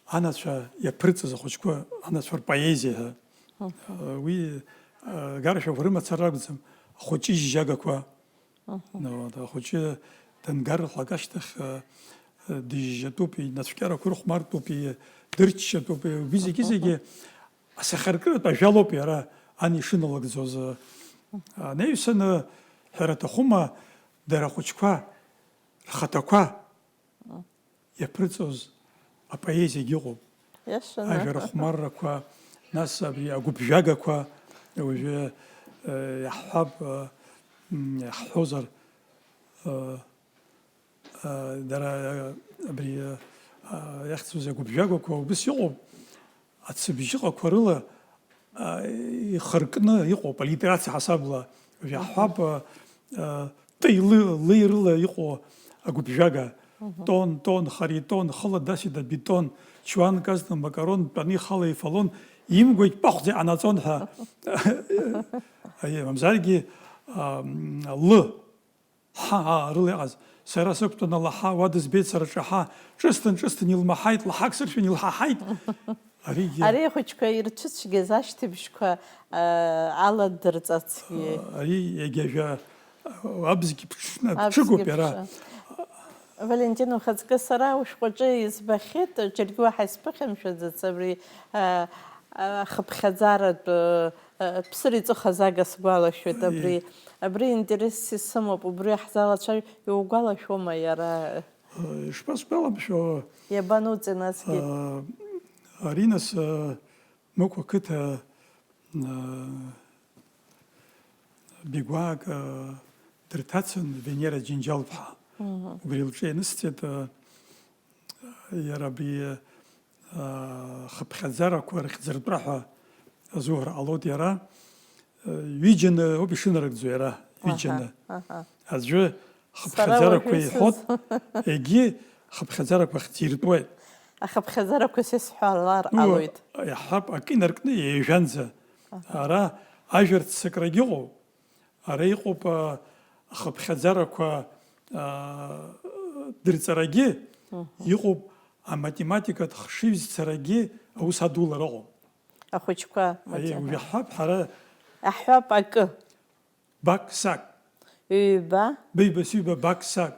анацәа иаԥырҵаз ахәыҷқәа, анацәа рпоезиа ҳәа. Мгм. А, уи, а, агарашәақәа рымацара ракәӡам, ахәыҷы ижьжьагақәа. Мгм. Ну, вот, ахәыҷы дангарҳәлак ашьҭахь, э, э, дыжьжьатәуп, инацәкьарақәа ырхәмартәуп, и-, дырччатәуп, и-, убри зегьы-зегьы асахьаркыратә ажәалоуп иара ан ишыналагӡоз. Анаҩсаны, ҳәара аҭахума, дара ахәыҷқәа рхаҭақәа иаԥырҵоз апоезиагьы ыҟоуп. Иашаны. Ажәа рыхәмаррақәа, нас абри агәыԥжәагақәа, уажәы, э, иаҳҳәап, э, м, иаҳҳәозар, э, э, дара, э, абри, э, э, иахьӡыз агәыԥжәагақәа убыс иҟоуп. Ацыԥжьыҟақәа рыла, а, ихыркны иҟоуп, аллитерациа ҳасабла, уажә иаҳҳәап, а, а, т-и л-, л-и рыла иҟоу агәыԥжәага, Тон, тон, харитон, хыла дасит абетон, чуанк азна макарон, тәаны ихала ифалон, имгәагь пахәӡа иҟанаҵон ҳәа. Аиеи, мамзаргьы, ам, лы, ҳа, аа, рыла иҟаз. Сара сықәтәан алаҳа, уа дызбеит сара ҿаҳа. Ҿысҭын, ҿысҭын, илмаҳаит, лаҳак сыршәын, илҳаҳаит. Аригьы Ари ахәыҷқәа ирцәыцәгьаз ашьҭыбжьқәа, аа, аладырҵацгьы. Ари егьа жәа-, абзгьы ԥҽны, Абзгьы ԥҽыгоуп иара. ԥҽы. Валентин, ухаҵкы сара ушәҟәаҿы избахьеит, џьаргьы уаҳа исԥыхьамшәаӡац абри, аа, аа, ахыԥхьаӡаратә, аа, ԥсыр иҵыхәаз ага сгәалашәоит. Абри, Ии. абри интересс исымоуп, убри ҳзалацәажә-, иугәалашәома иара? Ишԥасгәаламшәо, Иабануҵеи насгьы? а, ари нас, а, Мықә ақыҭа, а, бигәаак, а, дырҭацан Венера Џьынџьал-ԥҳа. Мгм. Убри лҿы ианысҵеит, а, иара абри, а, хыԥхьаӡарақәа рыхьӡыртәра ҳәа азуҳәар ҟалоит иара. Ҩыџьаны ауп ишынарыгӡо иара, ҩыџьаны. Аҳа, аҳа. Аӡәы Сара хыԥхьаӡарақәа уажәы иҳәоит, исыз. егьи хыԥхьаӡарақәа хьӡиртәуеит. Ахыԥхьаӡарақәа сесҳәалар Ну, ҟалоит. Иаҳҳәап, акы инаркны ҩажәанӡа. Аҳа. Ара ажәа рццакрагьы ыҟоуп. Ара иҟоуп, а, ахыԥхьаӡарақәа, а, дырҵарагьы, Мгм. иҟоуп аматематикатә хшыҩзцарагьы аус адулара ыҟоуп. Ахәыҷқәа Аиеи, макьана. Уажә иаҳҳәап ҳара. Аҳҳәап акы. Бак сак. Ҩба. Быҩба сыҩба бак сак.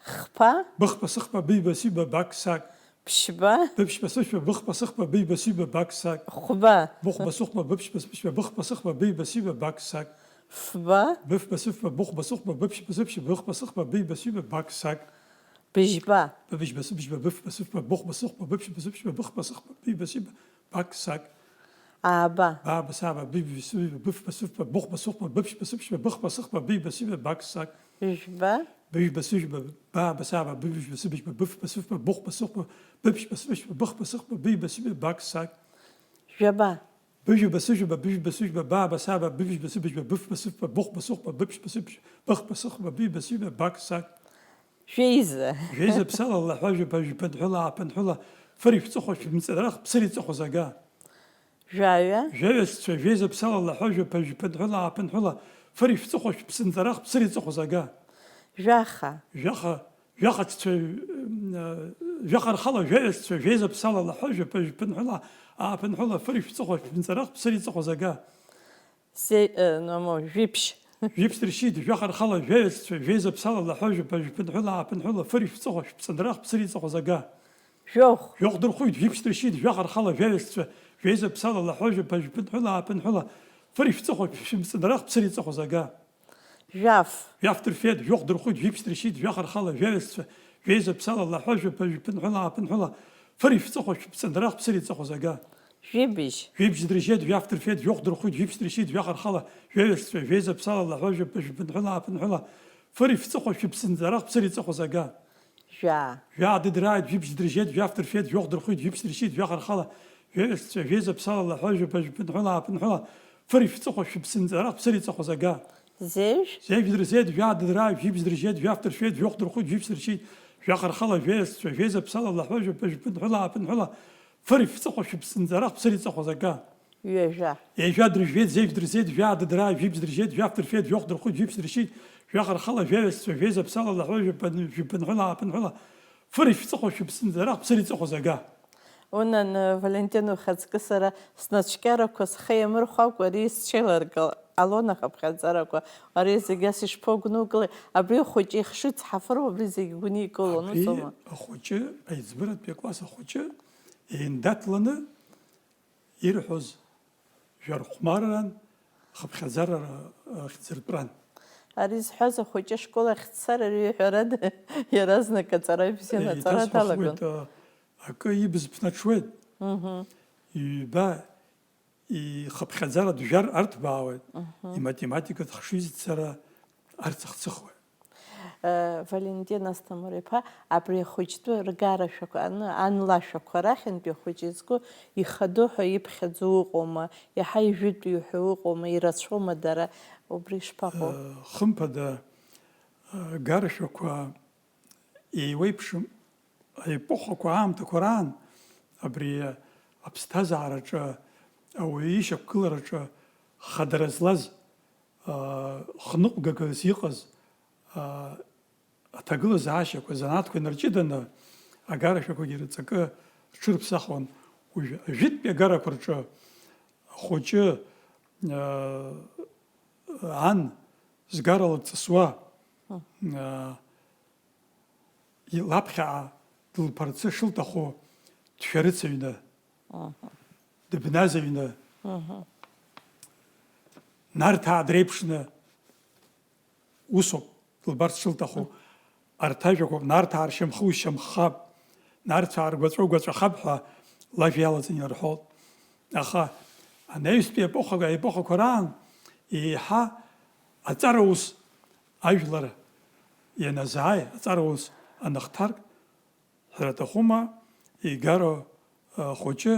Хԥа. Быхба сыхба быҩба сыҩба бак сак. Ԥшьба. Быԥшьба сыԥшәба быхба сыхба быҩба сыҩба бак сак. Хәба. Быхәба сыхәба быԥшьба сыԥшәба быхба сыхба быҩба сыҩба бак сак. Фба. Быфба сыфба быхәба сыхәба быԥшьба сыԥшәба быхба сыхба быҩба сыҩба бак сак. Быжьба. Быбыжьба сыбыжьба быфба сыфба быхәба сыхәба быԥшьба сыԥшәба быхба сыхба быҩба сыҩба бак сак. Ааба. Бааба сааба быжәба сыжәба быфба сыфба быхәба сыхәба быԥшьба сыԥшәба быхба сыхба быҩба сыҩба бак сак. Быжәба. Быжәба сыжәба бааба сааба быбыжәба сыбыжьба быфба сыфба быхәба сыхәба быԥшьба сыԥшәба быхба сыхәба быҩба сыҩба бак сак. Жәаба. Быжәба сыжәба быжәба сыжәба бааба сааба быбыжәба сыбыжәба быфба сыфба быхәба сыхәба быԥшьба сыԥшәба быхба сыхәба быҩба сыҩба бак сак. Жәеиза. Жәеиза ԥсала лаҳәа жәаба жәпынҳәыла ааԥынҳәыла фыри шәҵыхәа шәымҵарах ԥсыри ҵыхәа зага. Жәаҩа. Жәаҩа сцәа жәеиза ԥсала лаҳәа жәаба жәпынҳәыла ааԥынҳәыла фыри шәҵыхәа шәыԥсынҵарах ԥсыри ҵыхәа зага. Жәаха. Жәаха, жәаха сцәа, м, а, жәаха рхала жәаҩа сцәа жәеиза ԥсала лаҳәа жәаба жәпынҳәыла ааԥынҳәыла фыри шәҵыхәа шәымҵарах ԥсыри ҵыхәа зага. Зе-, э, намо, жәиԥшь. Жәиԥшь дыршьит, жәаха рхала жәаҩа сцәа, жәеиза ԥсала лаҳәа, жәаба, жәпынҳәыла, ааԥынҳәыла, фыри шәҵыхәа, шәыԥсынрах, ԥсыри ҵыхәа зага. Жәохә. Жәохә дырхәит, жәиԥшь дыршьит, жәаха рхала жәаҩа сцәа, жәеиза ԥсала лаҳәа, жәаба, жәпынҳәыла, ааԥынҳәыла, фыри шәҵыхәа, шәыԥсынрах, ԥсыри ҵыхәа зага. Жәаф. Жәаф дырфеит, жәохә дырхәит, жәиԥшь дыршьит, жәаха рхала жәаҩа сцәа, жәеиза ԥсала лаҳәа, жәаба, жәпынҳәыла, ааԥынҳәыла, фыри шәҵыхәа, шәыԥсынрах, ԥсыри ҵыхәа зага. Жәибжь. Жәибжь дыржьеит, жәаф дырфеит, жәохә дырхәит, жәиԥшь дыршьит, жәаха рхала, жәаҩа сцәа, жәеиза ԥсала лаҳәа, жәаба, жәпынҳәыла, ааԥынҳәыла, фыри шәҵыхәа, шәыԥсынҵарах, ԥсыри ҵыхәа зага. Жәаа. Жәаа дыдрааит, жәибжь дыржьеит, жәаф дырфеит, жәохә дырхәит, жәиԥшь дыршьит, жәаха рхала, жәаҩа сцәа, жәеиза ԥсала лаҳәа, жәаба, жәпынҳәыла, ааԥынҳәыла, фыри шәҵыхәа, шәыԥсынҵарах, ԥсыри ҵыхәа зага. Зежә. Зежә дырзеит, жәаа дыдрааит, жәибжь дыржьеит, жәаф дырфеит, жәохә дырхәит, жәиԥшь дыршьит, жәаха рхала, жәаҩа сцәа, жәеиза ԥсала лаҳәа, жәаба, жәпынҳәыла, ааԥынҳәыла, фыри шәҵыхәа, шәыԥсынҵарах, ԥсыри ҵыхәа зага. Ҩажәа. Ҩажәа дыржәуеит, зежә дырзеит, жәаа дыдрааит, жәибжь дыржьеит, жәаф дырфеит, жәохә дырхәит, жәиԥшь дыршьит, жәаха рхала, жәаҩа сцәа, жәеиза ԥсала лаҳәа, жәаба, жәпынҳәыла, ааԥынҳәыла, фыри шәҵыхәа, шәыԥсынҵарах, ԥсыри ҵыхәа зага. Унан, Валентин, ухаҵкы сара снацәкьарақәа схы иамырхәакәа ари сҽеиларкыл ҟалон ахыԥхьаӡарақәа. Ари зегь ас ишԥагәнукылеи? Абри ахәыҷы ихшыҩ цҳафыруа абри зегь гәникылон, Абри усоума? Ахәыҷы, аиҵбыратәи акласс ахәыҷы еиндаҭланы ирҳәоз жәархәмарран, хыԥхьаӡара ахьӡыртәран. Ари зҳәаз ахәыҷы ашкол ахь дцар, ари ҳәарада, иаразнак аҵара бзианы аҵара Еиҭасҳәахуеит, далагон. а, акы ибз ԥнаҽуеит. Мгм. Ҩба ихыԥхьаӡаратә жәар арҭбаауеит, Мгм. иматематикатә хшыҩзцара арцыхцыхуеит. Э, Валентин Асҭамыр-иԥа, абри ахәыҷтәы ргарашәақәа, ан-, ан лашәақәа рахьынтәи ахәыҷы изку ихадоу ҳәа иԥхьаӡоу ыҟоума, иаҳа ижәытәу ҳәа ыҟоума, ирацәоума дара, убри ишԥаҟоу? Э, хымԥада, э, гарашәақәа еиуеиԥшым аепохақәа, аамҭақәа раан абри аԥсҭазаараҿы, ауаҩы ишьақәгылараҿы хадара злаз, аа, хныҟәгагас иҟаз, аа, аҭагылазаашьақәа, занааҭқәа инарҷыданы, агарашәақәагьы рҵакы рҽырԥсахуан. Уажә ажәытәтәи агарақәа рҿы ахәыҷы, аа, ан згарала дҵысуа, аа, лаԥхьаҟа дылԥарцы шылҭаху дшәарыцаҩны, дыбназаҩны, Нарҭаа дреиԥшны усоуп дылбарц шылҭаху. Арҭ ажәақәа, Нарҭаа ршьамхы ушьамххап, Нарҭаа ргәаҵәа угәаҵәахап ҳәа лажәа иалаҵаны ирҳәоит. Аха анаҩстәи епоха, аепохақәа раан еиҳа аҵара ус ажәлар ианазааи, аҵара ус анахҭарк, ҳәара аҭахума, игара, а, хәыҷы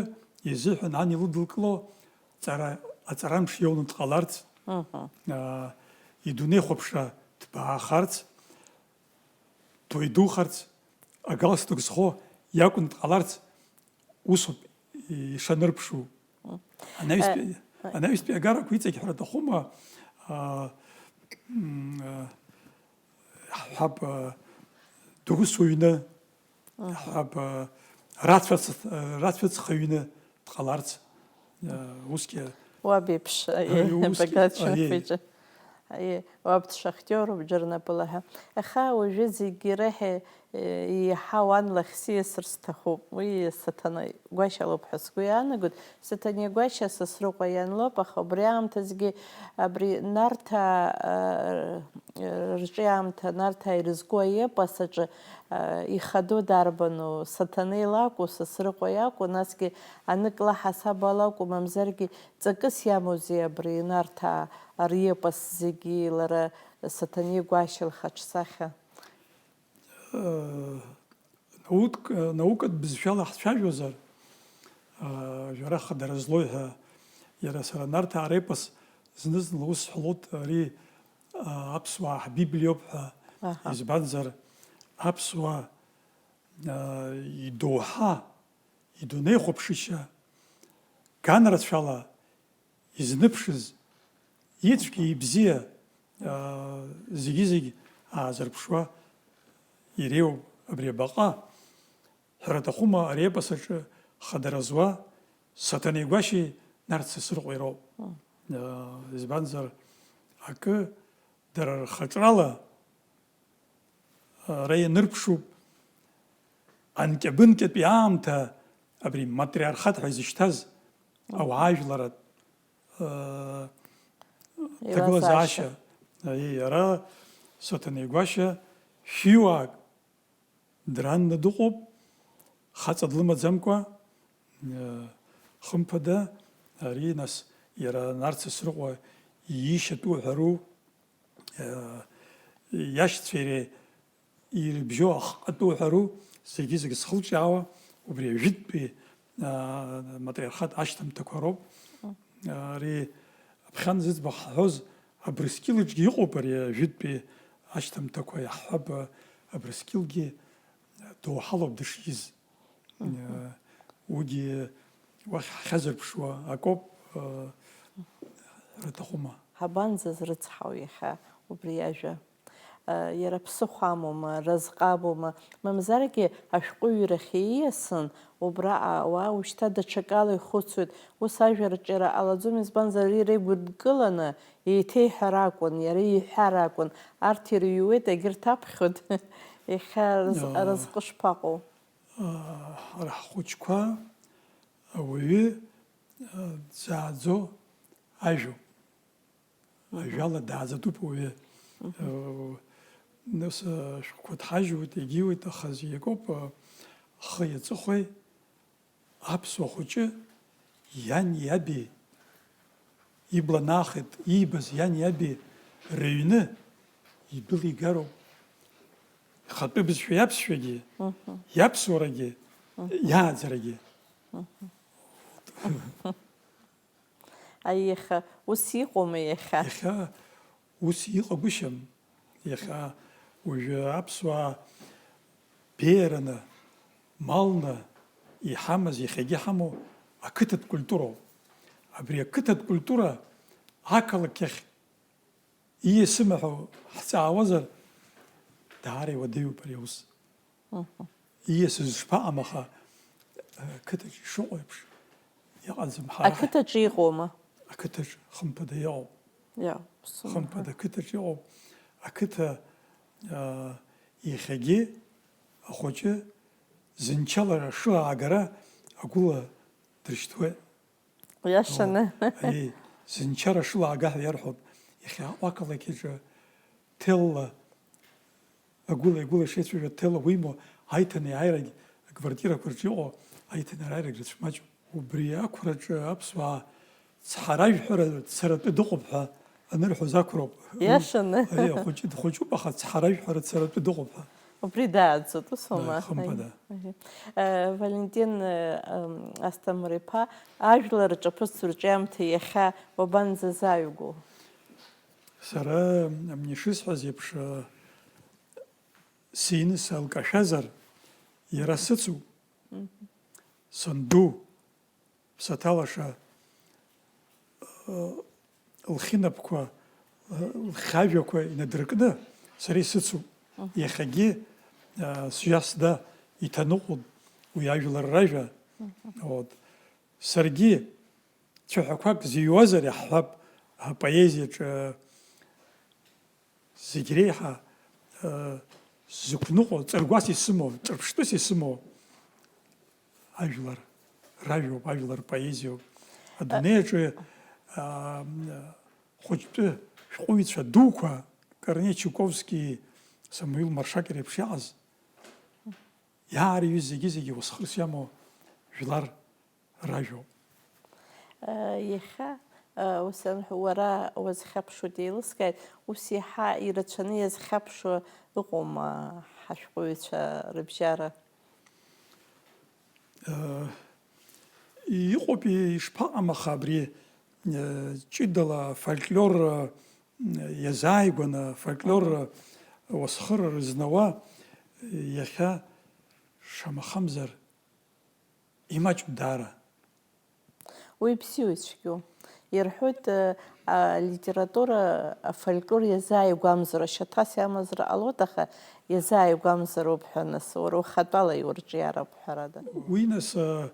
изыҳәан ан илыдылкыло ҵара, аҵарамш иоуны дҟаларц, а, идунеихәаԥшра ҭбаахарц, дуаҩ духарц, агалстук зхо иакәны дҟаларц усоуп ишанырԥшу. Анаҩстәи, Э, анаҩстәи агарақәа иҵегь ҳәара аҭахума, а, м, а, ҳҳәап, а, дурыс уҩны, ҳҳәап, а, рацәац-, а, рацәаҵхаҩны дҟаларц, а, усгьы Уаб иеиԥш, аиеи, аиеи, усгьы, Баграт аиеи. Шьынқәиҿы. Аиеи, уаб дшахтиоруп, џьарнапыла ҳәа. Аха уажәы зегьы реиҳа, э, еиҳа уан лахь сиасыр сҭахуп. Уи Саҭана Гәашьа лоуп ҳәа сгәы иаанагоит. Саҭанеи Гәашьа Сасрыҟәа иан лоуп, аха убри аамҭазгьы абри Нарҭаа, э, рҿиамҭа, Нарҭаа ирызку аепос аҿы, э, ихадоу дарбану, Саҭанеи лакәу, Сасрыҟәа иакәу, насгьы анык лаҳасаб алакәу, мамзаргьы ҵакыс иамоузеи абри Нарҭаа репос зегьы лара Саҭанеи Гәашьа лхаҿсахьа? Э, наутк-, наукатә бызшәала ҳцәажәозар, а, жәара хадара злоу ҳәа, иара сара Нарҭаа репос зны-зынла ус сҳәалоит, ари, а, аԥсуаа ҳбиблиоуп ҳәа. Аҳа. Избанзар, аԥсуаа, а, идоуҳа, идунеихәаԥшышьа, ганрацәала изныԥшыз, ицәгьа ибзиа, аа, зегьы-зегь аазырԥшуа иреиуоуп абри абаҟа. Ҳәара аҭахума, ари аепос аҿы хадара зуа Саҭанеи Гәашьеи Нарҭ Сасрыҟәеи роуп. Мм. Аа, избанзар, акы дара рхаҿрала ара ианырԥшуп, анкьабынкьатәи аамҭа абри матриархат ҳәа изышьҭаз ауаажәларратә, э, ҭагылазаашьа. Еилазаашьа. Аиеи, ара Соҭанеи Гәашьа шәиуаак дранны дыҟоуп, хаҵа длымаӡамкәа, э, хымԥада, ари нас иара Нарҭ Сасрыҟәа иишьатәу ҳәару, э, иашьцәеи иареи ирыбжьоу ахҟатәы уҳәару, зегьы-зегь зхылҿиаауа, убри ажәытәтәи, аа, матриархат ашьҭамҭақәа роуп. Ари аԥхьан зыӡбахә ҳҳәоз Абрыскьылаҿгьы иҟоуп ари ажәытәтәи ашьҭамҭақәа, иаҳҳәап, Абрыскьылгьы доуҳалоуп дышиз. Уигьы уахь ҳахьазырԥшуа акоуп, ҳәара аҭахума. Ҳабанӡазрыцҳау иахьа убри ажәа? Иара ԥсыхәа амоума, разҟы амоума, мамзаргьы ашәҟәыҩҩрахь ииасын, убраҟа ауаа ушьҭа даҽакала ихәыцуеит, ус ажәа рҿиара ҟалаӡом, избанзар, ари реигәыдкыланы еиҭеиҳәар акәын, иара иҳәар акәын, арҭ ирыҩуеит, егьырҭ аԥхьоит, иахьа раз-, Иа. разҟы шԥаҟоу? Ҳара ҳхәыҷқәа ауаҩы дзааӡо ажәоуп. Ажәала дааӡатәуп ауаҩы. Мгм. Э, нас, э, шәҟәқәа дҳажьуеит, егьиуеит, аха зегь акоуп, э, хи аҵыхәеи аԥсуа хәыҷы иани иаби ибла наахеит, иибаз иани иаби рыҩны идәылигароуп. Ихатәы бызшәа иаԥсшәагьы, Мгм. иаԥсуарагьы, Мгм. иааӡарагьы. Мгм. Аиеи, иахьа ус иҟоума иахьа? Иахьа ус иҟагәышьам. Иахьа уажәы аԥсуаа беиараны, малны иҳамаз, иахьагьы иҳамоу ақыҭатә культуроуп. Абри ақыҭатә культура ақалақь ахь ииасыма ҳәа ҳҵаауазар, даара иуадаҩуп ари аус. Мгм. Ииасыз шԥаҟам, аха, ақыҭаҿ ишыҟоу еиԥш иҟаӡам. Ҳара Ақыҭаҿы иҟоума? Ақыҭаҿ хымԥада иҟоуп. Иа, сумҳәа. Хымԥада ақыҭаҿ иҟоуп. Ақыҭа, аа, иахьагьы ахәыҷы зынчалара шыаагара агәыла дрышьҭуеит. Иашаны. Аиеи, зынчара шылаага ҳәа иарҳәоит. Иахьа ақалақь аҿы ҭелла, агәыла-игәыла ишеицәажәо ҭелла уимоу, аиҭанеиааирагь, аквартирақәа рҿы иҟоу аиҭанеиааирагь рацәа маҷуп. Убри ақәраҿы аԥсуаа цҳаражәҳәара царатәы дыҟоуп ҳәа анырҳәоз ақәроуп. Иашаны. Аиеи, ахәыҷы дхәыҷуп, аха цҳаражәҳәара царатәы дыҟоуп ҳәа. Убри дааӡоит, ус аума? Хымԥада. Аиеи. Э, Валентин, э, м, Асҭамыр-иԥа, ажәлар рҿаԥыцтә рҿиамҭа иахьа уабанӡазааигәоу? Сара, м, ишысҳәаз еиԥш, э, сиҩны салкашәазар, иара сыцуп. Мгм. Санду, ԥсаҭа лаша, э, лхьынапқәа, э, лхьажәақәа инадыркны сара исыцуп. Мгм. Иахьагьы, э, сҩасда иҭаныҟәон уи ажәлар ражәа. Мгм. Вот. Саргьы цәаҳәақәак зыҩуазар иаҳҳәап, апоезиаҿы зегь реиҳа, э, зықәныҟәо, ҵаргәас исымоу, ҿырԥштәыс исымоу ажәлар ражәоуп, ажәлар поезиоуп. Адунеи аҿы, а, хәыҷтәы шәҟәыҩҩцәа дуқәа, Корнеи Чуковски, Самуил Маршак реиԥш иҟаз, иаарҩыз зегьы-зегьы уасхырс иамоу жәлар ражәоуп. Э, иахьа, э, ус анҳәа, уара уазхьаԥшуеит, еилыскааит, ус иаҳа ирацәаны иазхьаԥшуа ыҟоума ҳашәҟәыҩҩцәа рыбжьара? Э, иҟоуп, ишԥаҟам, аха абри, э, ҷыдала афольклор, э, иазааигәаны, афольклор, э, уасхыр рызнауа, э, иахьа шамахамзар имаҷуп даара. Уи бзиоу ицәгьоу. Ирҳәоит, э, алитература, афольклор иазааигәамзар, ашьаҭас иамазар ҟалоит, аха иазааигәамзароуп ҳәа, нас, уара ухатәала иурҿиароуп, ҳәарада. Уи, нас, э,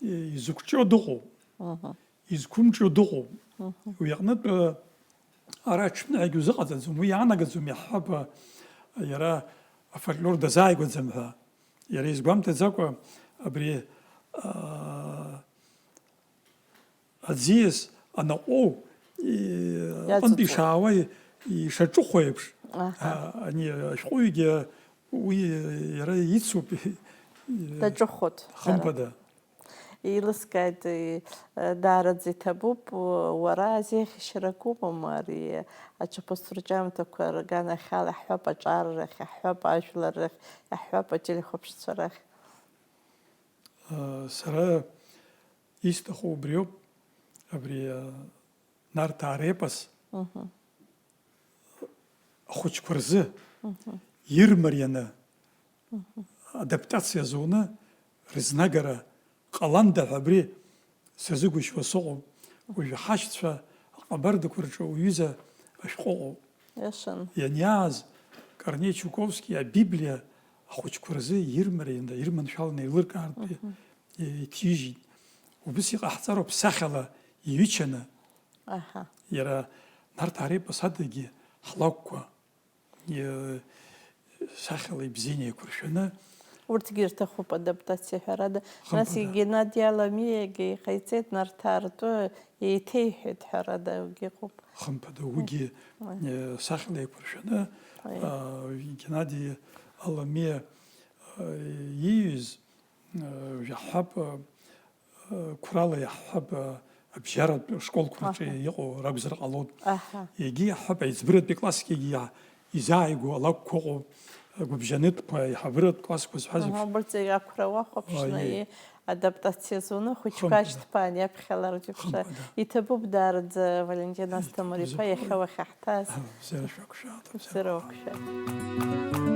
изықәҿио дыҟоуп. Мгм. Изқәымҿио дыҟоуп. Мгм. Уи аҟнытә, э, ара аҽԥныҳәагьы узыҟаҵаӡом, уи иаанагаӡом, иаҳҳәап, э, иара афольклор дазааигәаӡам ҳәа. Иара изгәамҭаӡакәа абри, аа, аӡиас анаҟәоу, и-, аҟынтә иаҵаҵо. Ишаауа и-, ишаҿыхәо еиԥш, аҳа, а, ани ашәҟәыҩҩгьы уи иара ицуп, и-, Даҿыхәоит, хымԥада. Еилыскааит, и-, даараӡа иҭабуп, уара азеиӷьашьарак умоума ари аҿаԥыцтә рҿиамҭақәа рганахьала, иаҳҳәап, аҿар рахь, иаҳҳәап, ажәлар рахь, иаҳҳәап, ателехәаԥшцәа рахь? Сара исҭаху убриоуп, абри, а, Нарҭаа репос. Мгм. Ахәыҷқәа рзы, мгм, ирмарианы, мгм, адаптациа зуны рызнагара ҟаланда ҳәа абри сазыгәышьуа сыҟоуп. Уажәы ҳашьцәа аҟабардақәа рҿы уҩыза ашәҟәы ыҟоуп. Иашан. Ианиааз Корнеи Чуковски Абиблиа ахәыҷқәа рзы ирмарианда, ирманшәаланы еилыркаартә, мгм, иҭижьит. Убыс иҟаҳҵароуп сахьала иҩычаны. Аҳа. Иара Нарҭаа репос адагьы ҳлакәқәа, и-, сахьала ибзианы еиқәыршәаны. Урҭгьы ирҭахуп адаптациа, ҳәарада. Хымԥада. Нас Геннади Аламиагьы иҟаиҵеит, Нарҭаа ртәы еиҭеиҳәеит, ҳәарада, уигьы ыҟоуп. Хымԥада, уигьы, уи, э, сахьала еиқәыршәаны, уи, а, Геннади Аламиа, э, ииҩыз, э, жәаҳҳәап, э, қәрала иаҳҳәап, э, абжьаратә школқәа рҿы, аҳа, иҟоу ракәзар ҟалоит. Аҳа. Егьи иаҳҳәап, аиҵбыратәи классгьы иа-, изааигәоу алакәқәа ыҟоуп, гәыбжьанытәқәа, аиҳабыратә классқәа зҳәаз еиԥш. Аҳа, убарҭ зегьы ақәра уахәаԥшны, аиеи, адаптациа зуны, хәыҷқәа, хымԥада, ашьҭԥаан иаԥхьалартә еиԥш. Хымԥада. Иҭабуп даараӡа, Валентин Асҭамыр-иԥа, иҭабуп, иахьа уахьаҳҭааз. Бзиара шәақәшәааит, бзиара. Бзиара уақәшәааит.